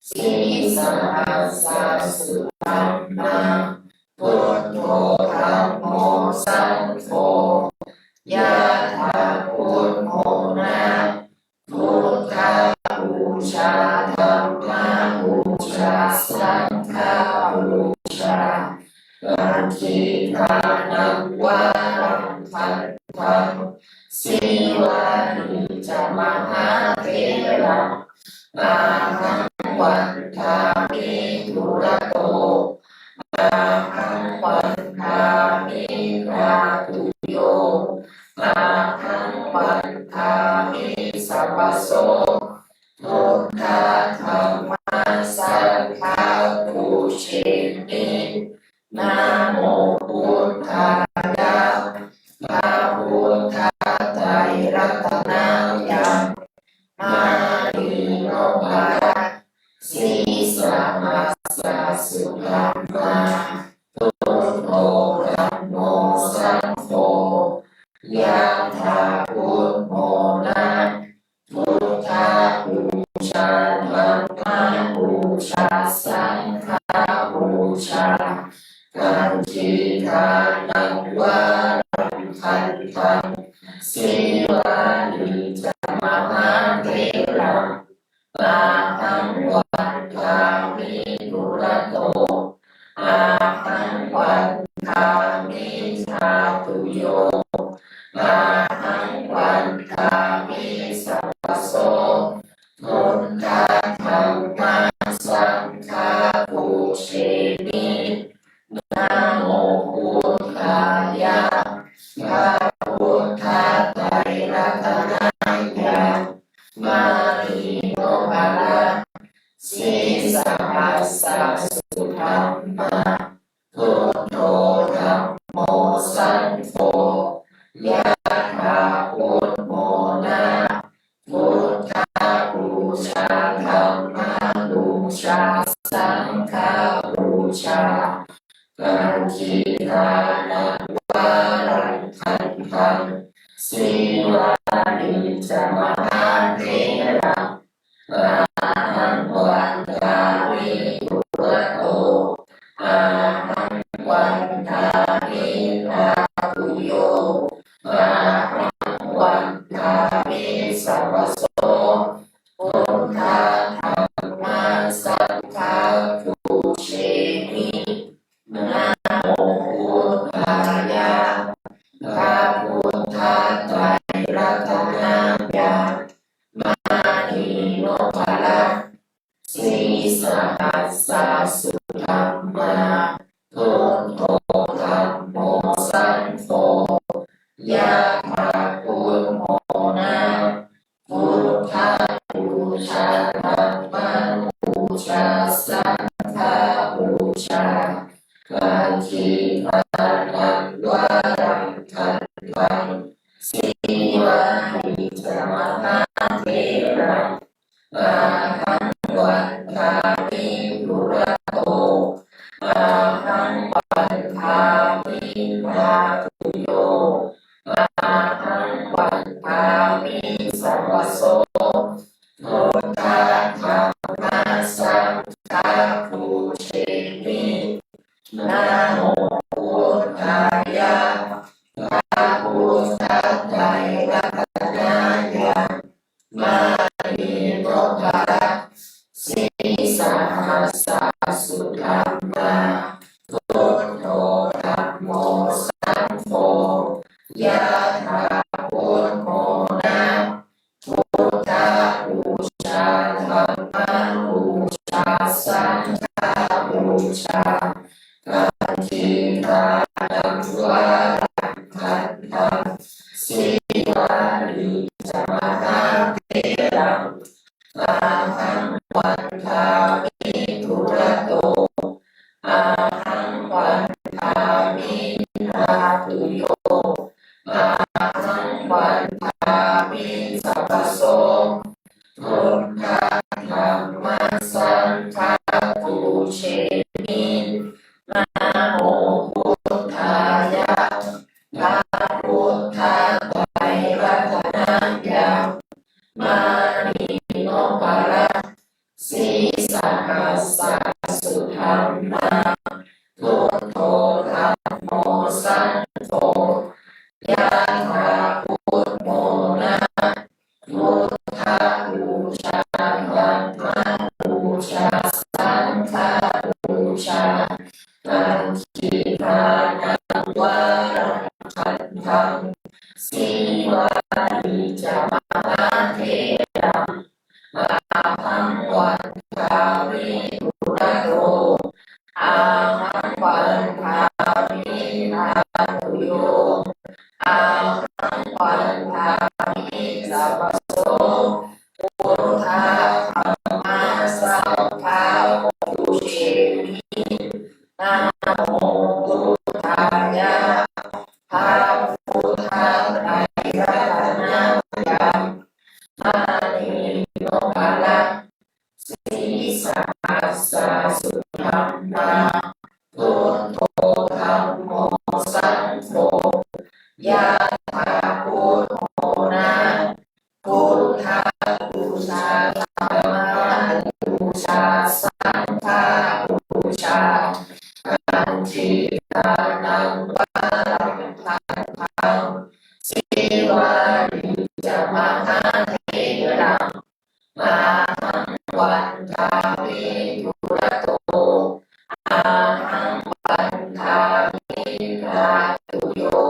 sīsahassa sudhammā, buddho dhammo saṅgho, yathā buddho na. Buddhapūjā dhammapūjā saṅghapūjā, pattidānaṃ varaṃ gandhaṃ, sīvalī ca mahātheraṃ, ahaṃ vandāmi dūrato. Ahaṃ vandāmi dhātuyo, ahaṃ vandāmi sabbaso. Buddha dhamma saṅgha pūjemi, namo buddhāya. พระพุทธไตรรัตนญาณ มณีนพรัตน์ sīsahassa sudhammā, buddho dhammo saṅgho, yathā buddho na. Buddhapūjā dhammapūjā saṅghapūjā, pattidānaṃ varaṃ gandhaṃ, sīvalī ca mahātheraṃ, ahaṃ vandāmi dūrato. Ahaṃ vandāmi dhātuyo, ahaṃ vandāmi sabbaso. Buddha dhamma saṅgha pūjemi, namo buddhāya. พระพุทธไตรรัตนญาณ มณีนพรัตน์ sīsahassa sudhammā, buddho dhammo saṅgho, yathā buddho na. Buddhapūjā dhammapūjā saṅghapūjā, pattidānaṃ varaṃ gandhaṃ, sī Sīvalī ca mahātheraṃ, ahaṃ vandāmi dūrato, ahaṃ vandāmi dhātuyo, ahaṃ vandāmi sabbaso. Buddha dhamma saṅgha pūjemi, namo buddhāya. พระพุทธไตรรัตนญาณ มณีนพรัตน์ sīsahassa sudhammā, buddho dhammo saṅgho, yathā buddho na, buddhapūjā dhammapūjā saṅghapūjā, paṭiggaṇhātu varaṃ gandhaṃ, sīvalī ca mahātheraṃ, ahaṃ vandāmi dūrato, ahaṃ vandāmi dhātuyo, ahaṃ vandāmi sabbaso. Buddha dhamma saṅgha pūjemi, namo buddhāya. พระพุทธไตรรัตนญาณ มณีนพรัตน์ sīsahassa sudhammā, buddho dhammo saṅgho, yathā buddho na, buddhapūjā dhammapūjā saṅghapūjā, paṭiggaṇhātu varaṃ gandhaṃ, sīvalī ca mahātheraṃ, ahaṃ vandāmi dūrato, ahaṃ vandāmi dhātuyo, ahaṃ vandāmi sabbaso. Buddha dhamma saṅgha pūjemi, namo buddhāya. พระพุทธไตรรัตนญาณ มณีนพรัตน์ sīsahassa sudhammā, buddho dhammo saṅgho, yathā buddho na, buddhapūjā dhammapūjā saṅghapūjā, paṭiggaṇhātu varaṃ gandhaṃ, sīvalī ca mahātheraṃ, ahaṃ vandāmi dūrato, ahaṃ vandāmi dhātuyo, ahaṃ vandāmi sabbaso. Buddha dhamma saṅgha pūjemi, namo buddhāya. พระพุทธไตรรัตนญาณ มณีนพรัตน์ sīsahassa sudhammā, buddho dhammo saṅgho, yathā buddho na, buddhapūjā dhammapūjā saṅghapūjā, paṭiggaṇhātu varaṃ gandhaṃ, sīvalī ca mahātheraṃ, ahaṃ vandāmi dūrato, ahaṃ vandāmi dhātuyo,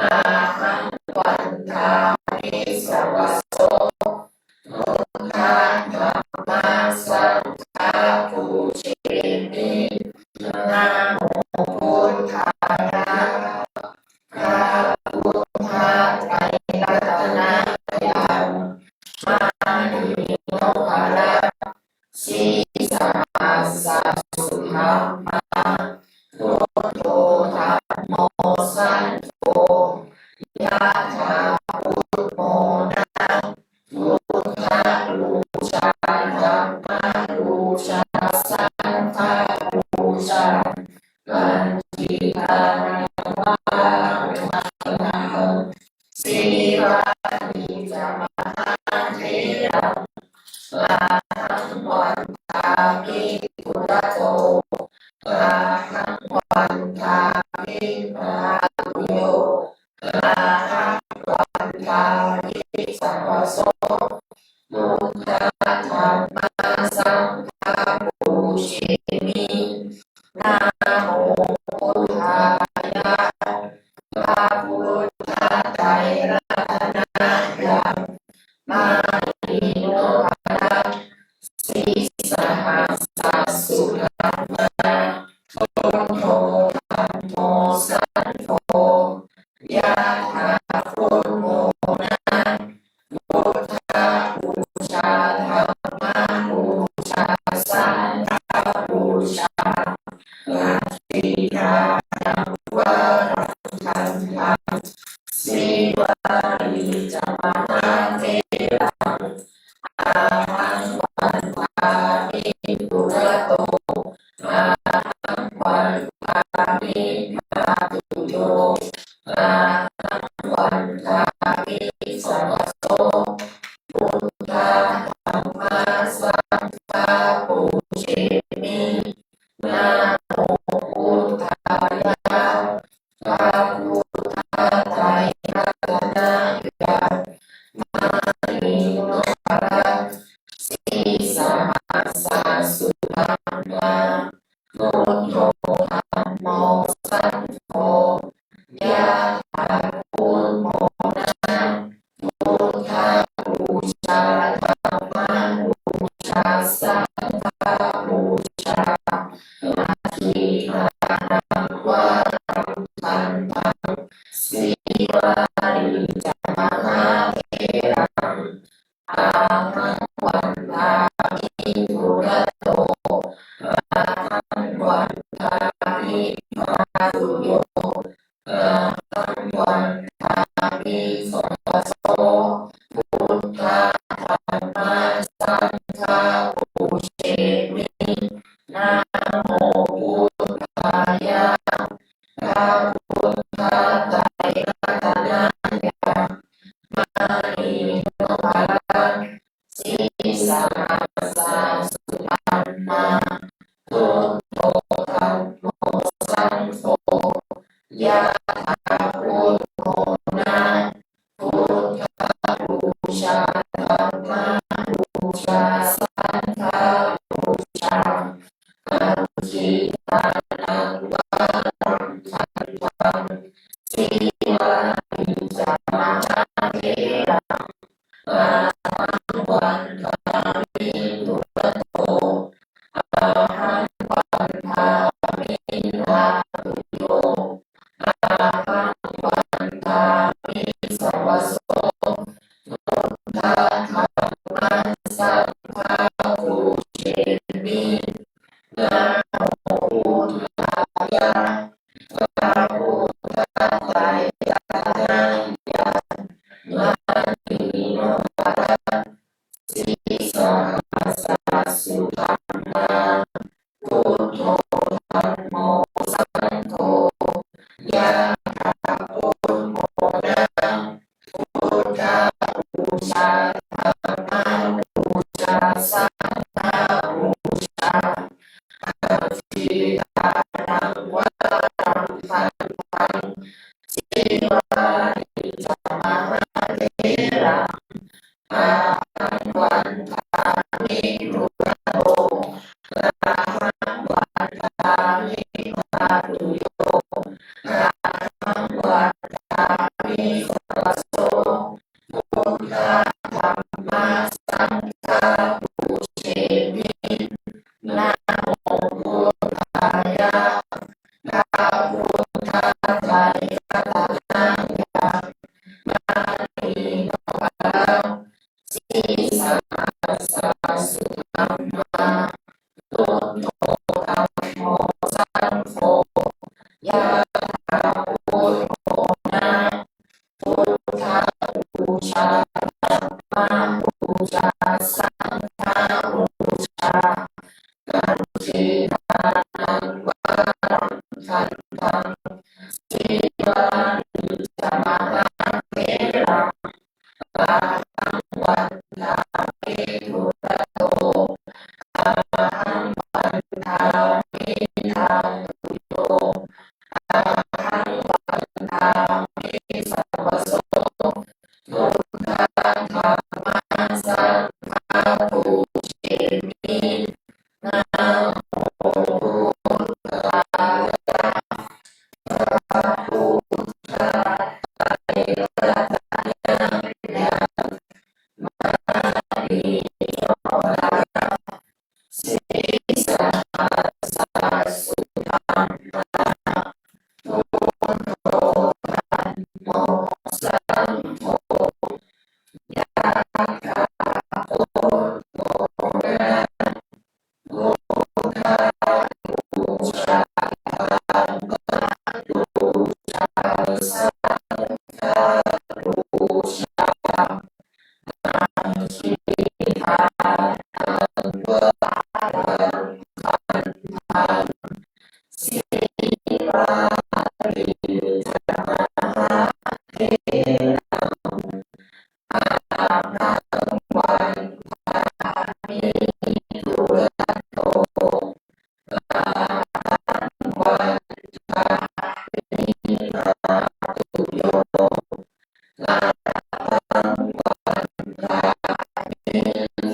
ahaṃ vandāmi sabbaso. Buddha dhamma saṅgha pūjemi, namo buddhāya. พระพุทธไตรรัตนญาณ มณีนพรัตน์ sīsahassa sudhammā, buddho dhammo saṅgho, yathā buddho na, iccāmahappāni sabbaso. Buddha dhamma saṅgha pūjemi. Namo buddhāya. พระพุทธไตรรัตนญาณ มณีนพรัตน์ sīsahassa sudhammā, buddho dhammo saṅgho, yathā buddho na, buddhapūjā dhammapūjā saṅghapūjā, dakkhiṇānaṃ varaṃ gandhaṃ, sīvalī ca mahātheraṃ, ahaṃ vandāmi dūrato, ahaṃ vandāmi bhātuyo, ahaṃ vandāmi sabbaso. Buddha dhamma saṅgha pūjemi. Namo buddhāya. พระพุทธไตรรัตนญาณ มณีนพรัตน์ sīsahassa sudhammā, buddho dhammo saṅgho, yathā buddho na, buddhapūjā dhammapūjā saṅghapūjā, dakkhiṇānaṃ varaṃ gandhaṃ, sīvalī ca mahātheraṃ, ahaṃ vandāmi dūrato, ahaṃ vandāmi bhātuyo, ahaṃ vandāmi sabbaso. Buddha dhamma saṅgha pūjemi. Namo buddhāya. พระพุทธไตรรัตนญาณ มณีนพรัตน์ sīsahassa sudhammā, buddho dhammo saṅgho, yathā buddho na, buddhapūjā dhammapūjā saṅghapūjā, dakkhiṇānaṃ varaṃ gandhaṃ, sīvalī ca mahātheraṃ, ahaṃ vandāmi dūrato, ahaṃ vandāmi bhātuyo, ahaṃ vandāmi sabbaso. Buddha dhamma saṅgha pūjemi. Namo buddhāya. พระพุทธไตรรัตนญาณ มณีนพรัตน์ sīsahassa sudhammā, buddho dhammo saṅgho, yathā buddho na, buddhapūjā dhammapūjā saṅghapūjā, dakkhiṇānaṃ varaṃ gandhaṃ, sīvalī ca mahātheraṃ, ahaṃ vandāmi dūrato, ahaṃ vandāmi bhātuyo, ahaṃ vandāmi sabbaso. Buddha dhamma saṅgha pūjemi. Namo buddhāya. พระพุทธไตรรัตนญาณ มณีนพรัตน์ sīsahassa sudhammā, buddho dhammo saṅgho, yathā buddho na, buddhapūjā dhammapūjā saṅghapūjā, dakkhiṇānaṃ varaṃ gandhaṃ, sīvalī ca mahātheraṃ, ahaṃ vandāmi dūrato, ahaṃ vandāmi bhātuyo, ahaṃ vandāmi sabbaso. Buddha Labhaṃ vantaṃ nibbutato, labhaṃ vandāmi bhātuyo, labhaṃ vandāmi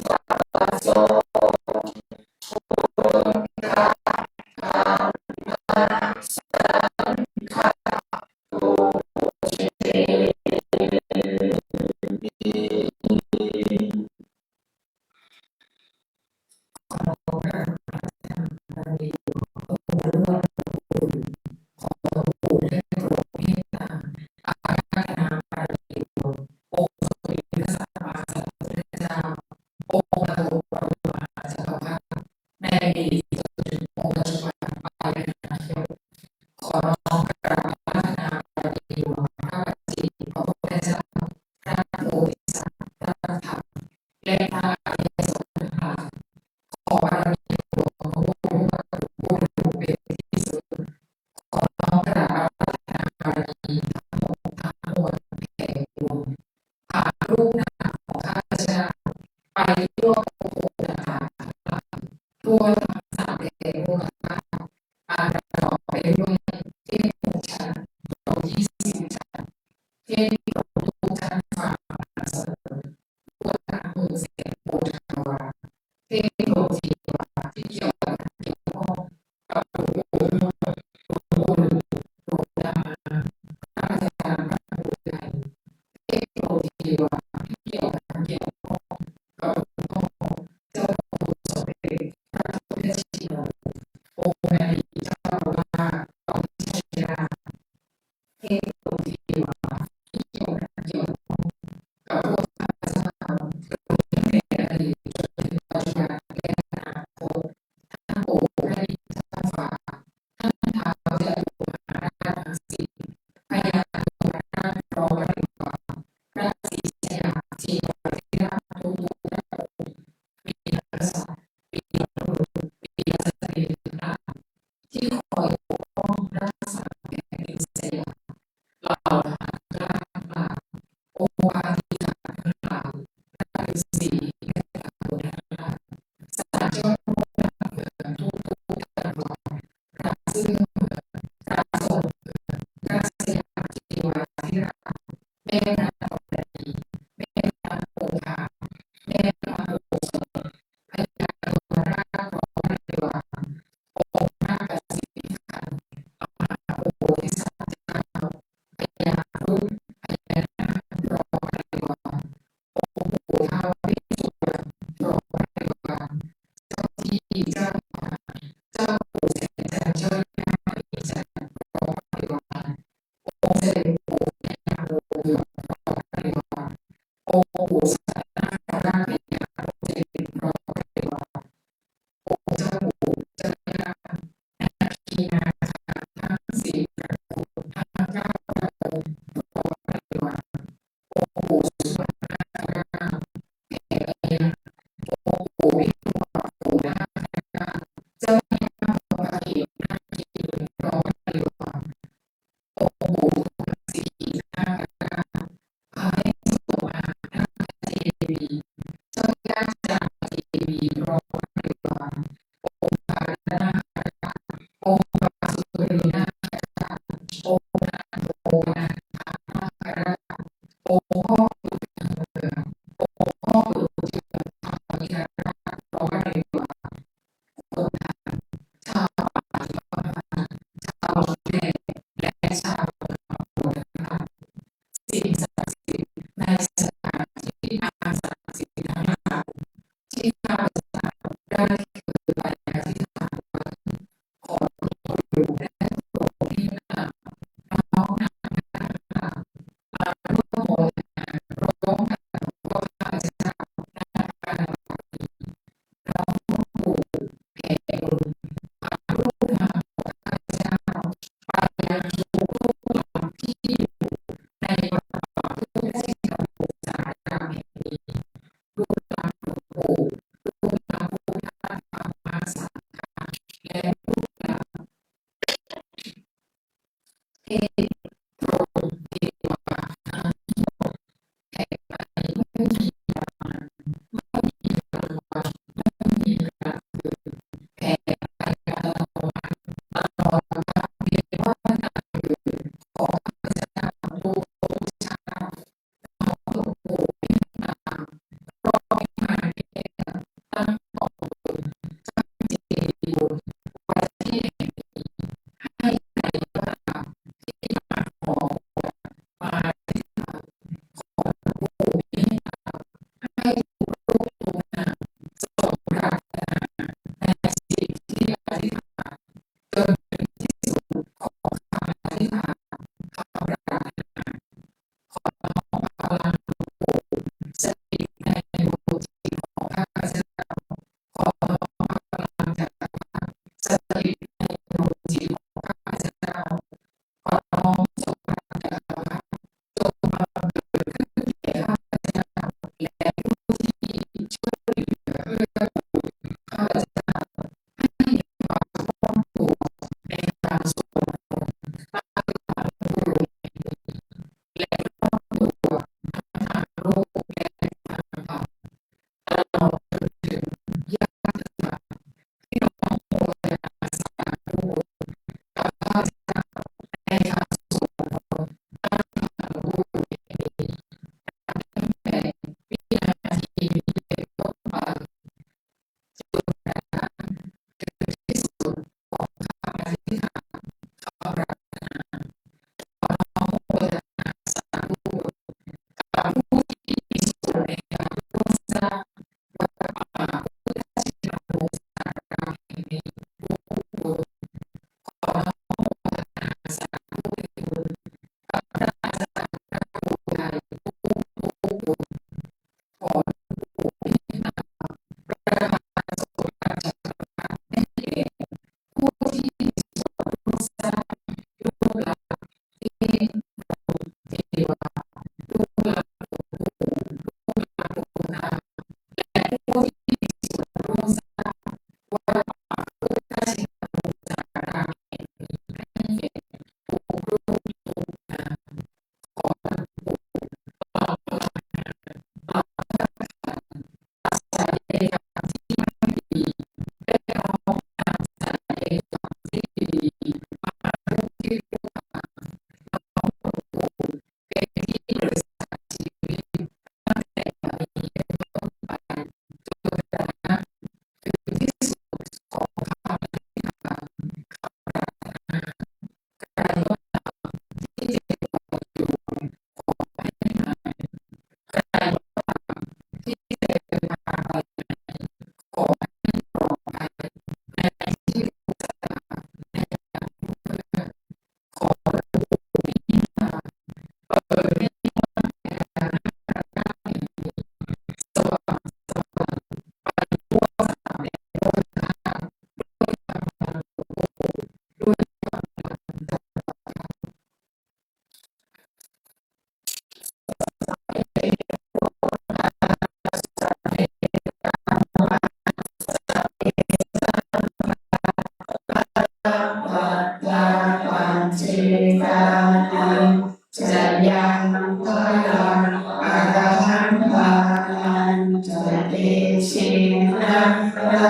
sabbaso. Buddha dhamma saṅgha. ในอดีตจนถึงองค์ปัจจุบันไปในอนาคต ขอน้อมกราบอาราธนาบารมีหลวงพระปัจเจกพระพุทธเจ้า พระโพธิสัตว์ พระธรรม และพระอริยสงฆ์ทั้งหลาย ขอบารมีหลวงของพระพุทธเจ้าผู้เป็นที่สุด ขอน้อมกราบอาราธนาบารมีทั้งหมดทั้งมวลแผ่บุญ ผ่านรูปนามของข้าพเจ้า ไปทั่วภพภูมิต่างๆทั้งหลาย ทั่วทั้งสามแดนโลกธาตุ อันประกอบไปด้วยเทพพรหมชั้นพรหมยี่สิบชั้น เทพพรหมทุกชั้นฟ้าสรรเสริญ ทั่วทั้งหมื่นแสนโกฏาวา เทพพรหมเทวาที่เกี่ยวพันเกี่ยวข้องกับหลวงปู่ทวด หลวงปู่หลุน หลวงตา พระอาจารย์พระครูใหญ่ เทพพรหมเทวาที่เกี่ยวพันเกี่ยวข้องกับหลวงพ่อเจ้าคุณสมเด็จพระพุทธชินวงศ์ องค์อดีตเจ้าอาวาสวัดวิชยา เทพพรหมเทวาที่เกี่ยวพันเกี่ยวข้องกับพวกข้าพเจ้า ตั้งแต่อดีตจนถึงปัจจุบันและอนาคต ทั้งปู่พระอินทร์เจ้าฟ้า ท่านท้าวจตุมหาราชทั้งสี่ พญายมราชพร้อมบริวาร พระศรีชยา เทวาธิราชทุกๆพระองค์ มีพระกษัตริย์ มีพระบุรุษ มีพระสตรีทั้งหลาย ที่คอยปกป้องรักษาแผ่นดินสยาม เหล่าทหารกล้าทั้งหลาย องค์ปาฏิหาริย์ทั้งหลาย พระฤาษีและพระบุตรทั้งหลาย สัตว์ยอดรูปร่างเหมือนทุกๆจักรวาล พระซื่อเหมือน พระทรงเหมือน พระสยามเทวาธิราช แม่นางธรณี แม่นางคงคา แม่นางโอสถ พญายมราชพร้อมบริวาร องค์นาคสีวิขันธ์ มหาโพธิสัตว์เจ้า พญาครุฑ พญานาคพร้อมบริวาร องค์ปู่ท้าวเวสสุวรรณพร้อมบริวาร เจ้าที่เจ้าทาง เจ้าปู่แสงจันทร์ เจ้าย่ามณีจันทร์พร้อมบริวาร องค์เสด็จปู่พญางูเหลือมพร้อมบริวาร องค์ปู่ศาลนาคราชพญาโตเจดีพร้อมบริวาร องค์เจ้าปู่เจ้าย่า นาคีนาคาทั้งสี่ตระกูล ทั้งเก้าตระกูลพร้อมบริวาร องค์ปู่สุวรรณนาคราช แผ่เมตตา องค์ปู่วิทูลปักขุนาคราช เจ้าแม่นางพระเขมนาคีพร้อมบริวาร องค์ปู่ทองศรีนาคราช พระแม่สุมานาคเท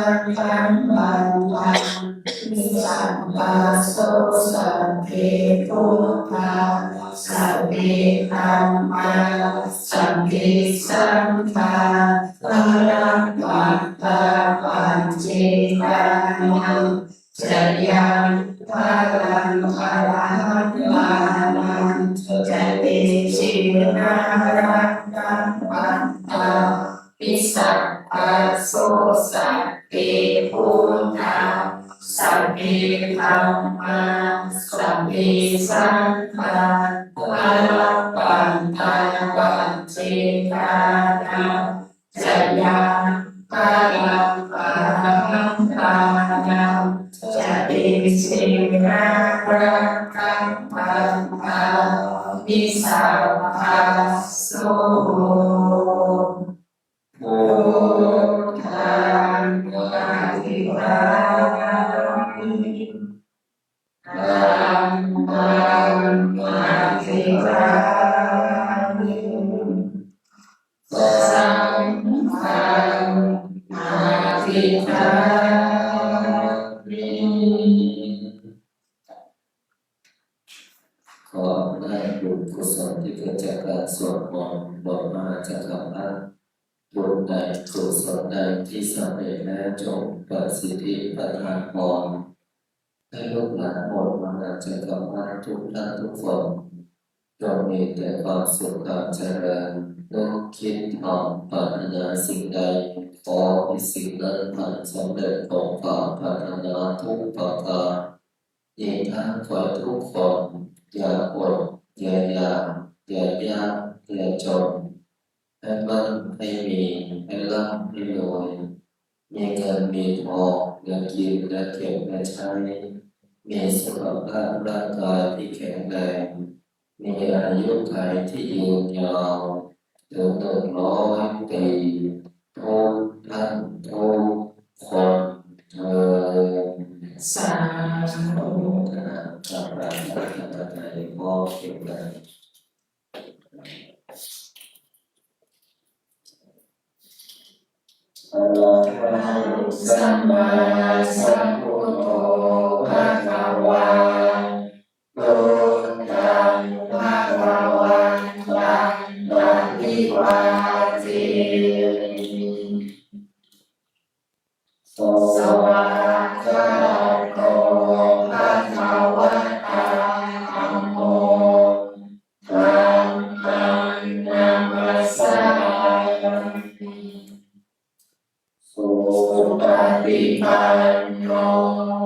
Dhammaṃ paṭivassāmi sabbaso, sabbe buddhā sabbe dhammā sabbe saṅghā balappattā paccekānañca yaṃ balaṃ arahantānañca tejena rakkhaṃ bandhāmi sabbaso, sabbe buddhā sabbe dhammā sabbe saṅghā balappattā paccekānañca yaṃ balaṃ arahantānañca tejena rakkhaṃ bandhāmi sabbaso. Buddhaṃ paṭivassāmi. Dhammaṃ paṭivassāmi. Saṅghaṃ paṭivassāmi. ขออำนาจบุญกุศลที่เกิดจากการสวดมนต์บทมหาจักรพรรดิ บุญใดกุศลใดที่สำเร็จแล้วจงประสิทธิประทานพร ให้ลูกหลานหมดมหาจักรพรรดิทุกท่านทุกคน จงมีแต่ความสุขความเจริญ นึกคิดทำปรารถนาสิ่งใด ขอให้สิ่งนั้นพันสำเร็จสมความปรารถนาทุกประการ อีกทั้งขอให้ทุกคนอย่าอด อย่าอยาก อย่ายาก อย่าจน ให้มั่งให้มี ให้ร่ำให้รวย มีเงินมีทอง เหลือกิน เหลือเก็บ เหลือใช้ มีสุขภาพร่างกายที่แข็งแรง มีอายุขัยที่ยืนยาว ถึงหนึ่งร้อยปี ทุกท่านทุกคนเทอญ สาธุ อนุโมทนากับพระอาจารย์ ขอเก็บไว้ Arahaṃ sammāsambuddho bhagavā. Buddhaṃ bhagavantaṃ abhivādemi. Svākkhāto bhagavatā dhammo. Dhammaṃ namassāmi. Supaṭipanno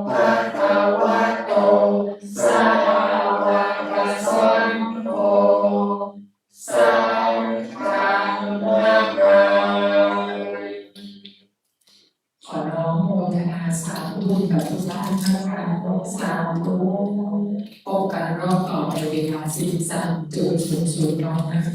bhagavato sāvakasaṅgho. Saṅghaṃ namāmi. ขอน้อมโมทนาสาธุบุญกับทุกท่านนะคะ สาธุ พบกันรอบต่อไปเวลา สิบสามจุดศูนย์ศูนย์ น นะคะ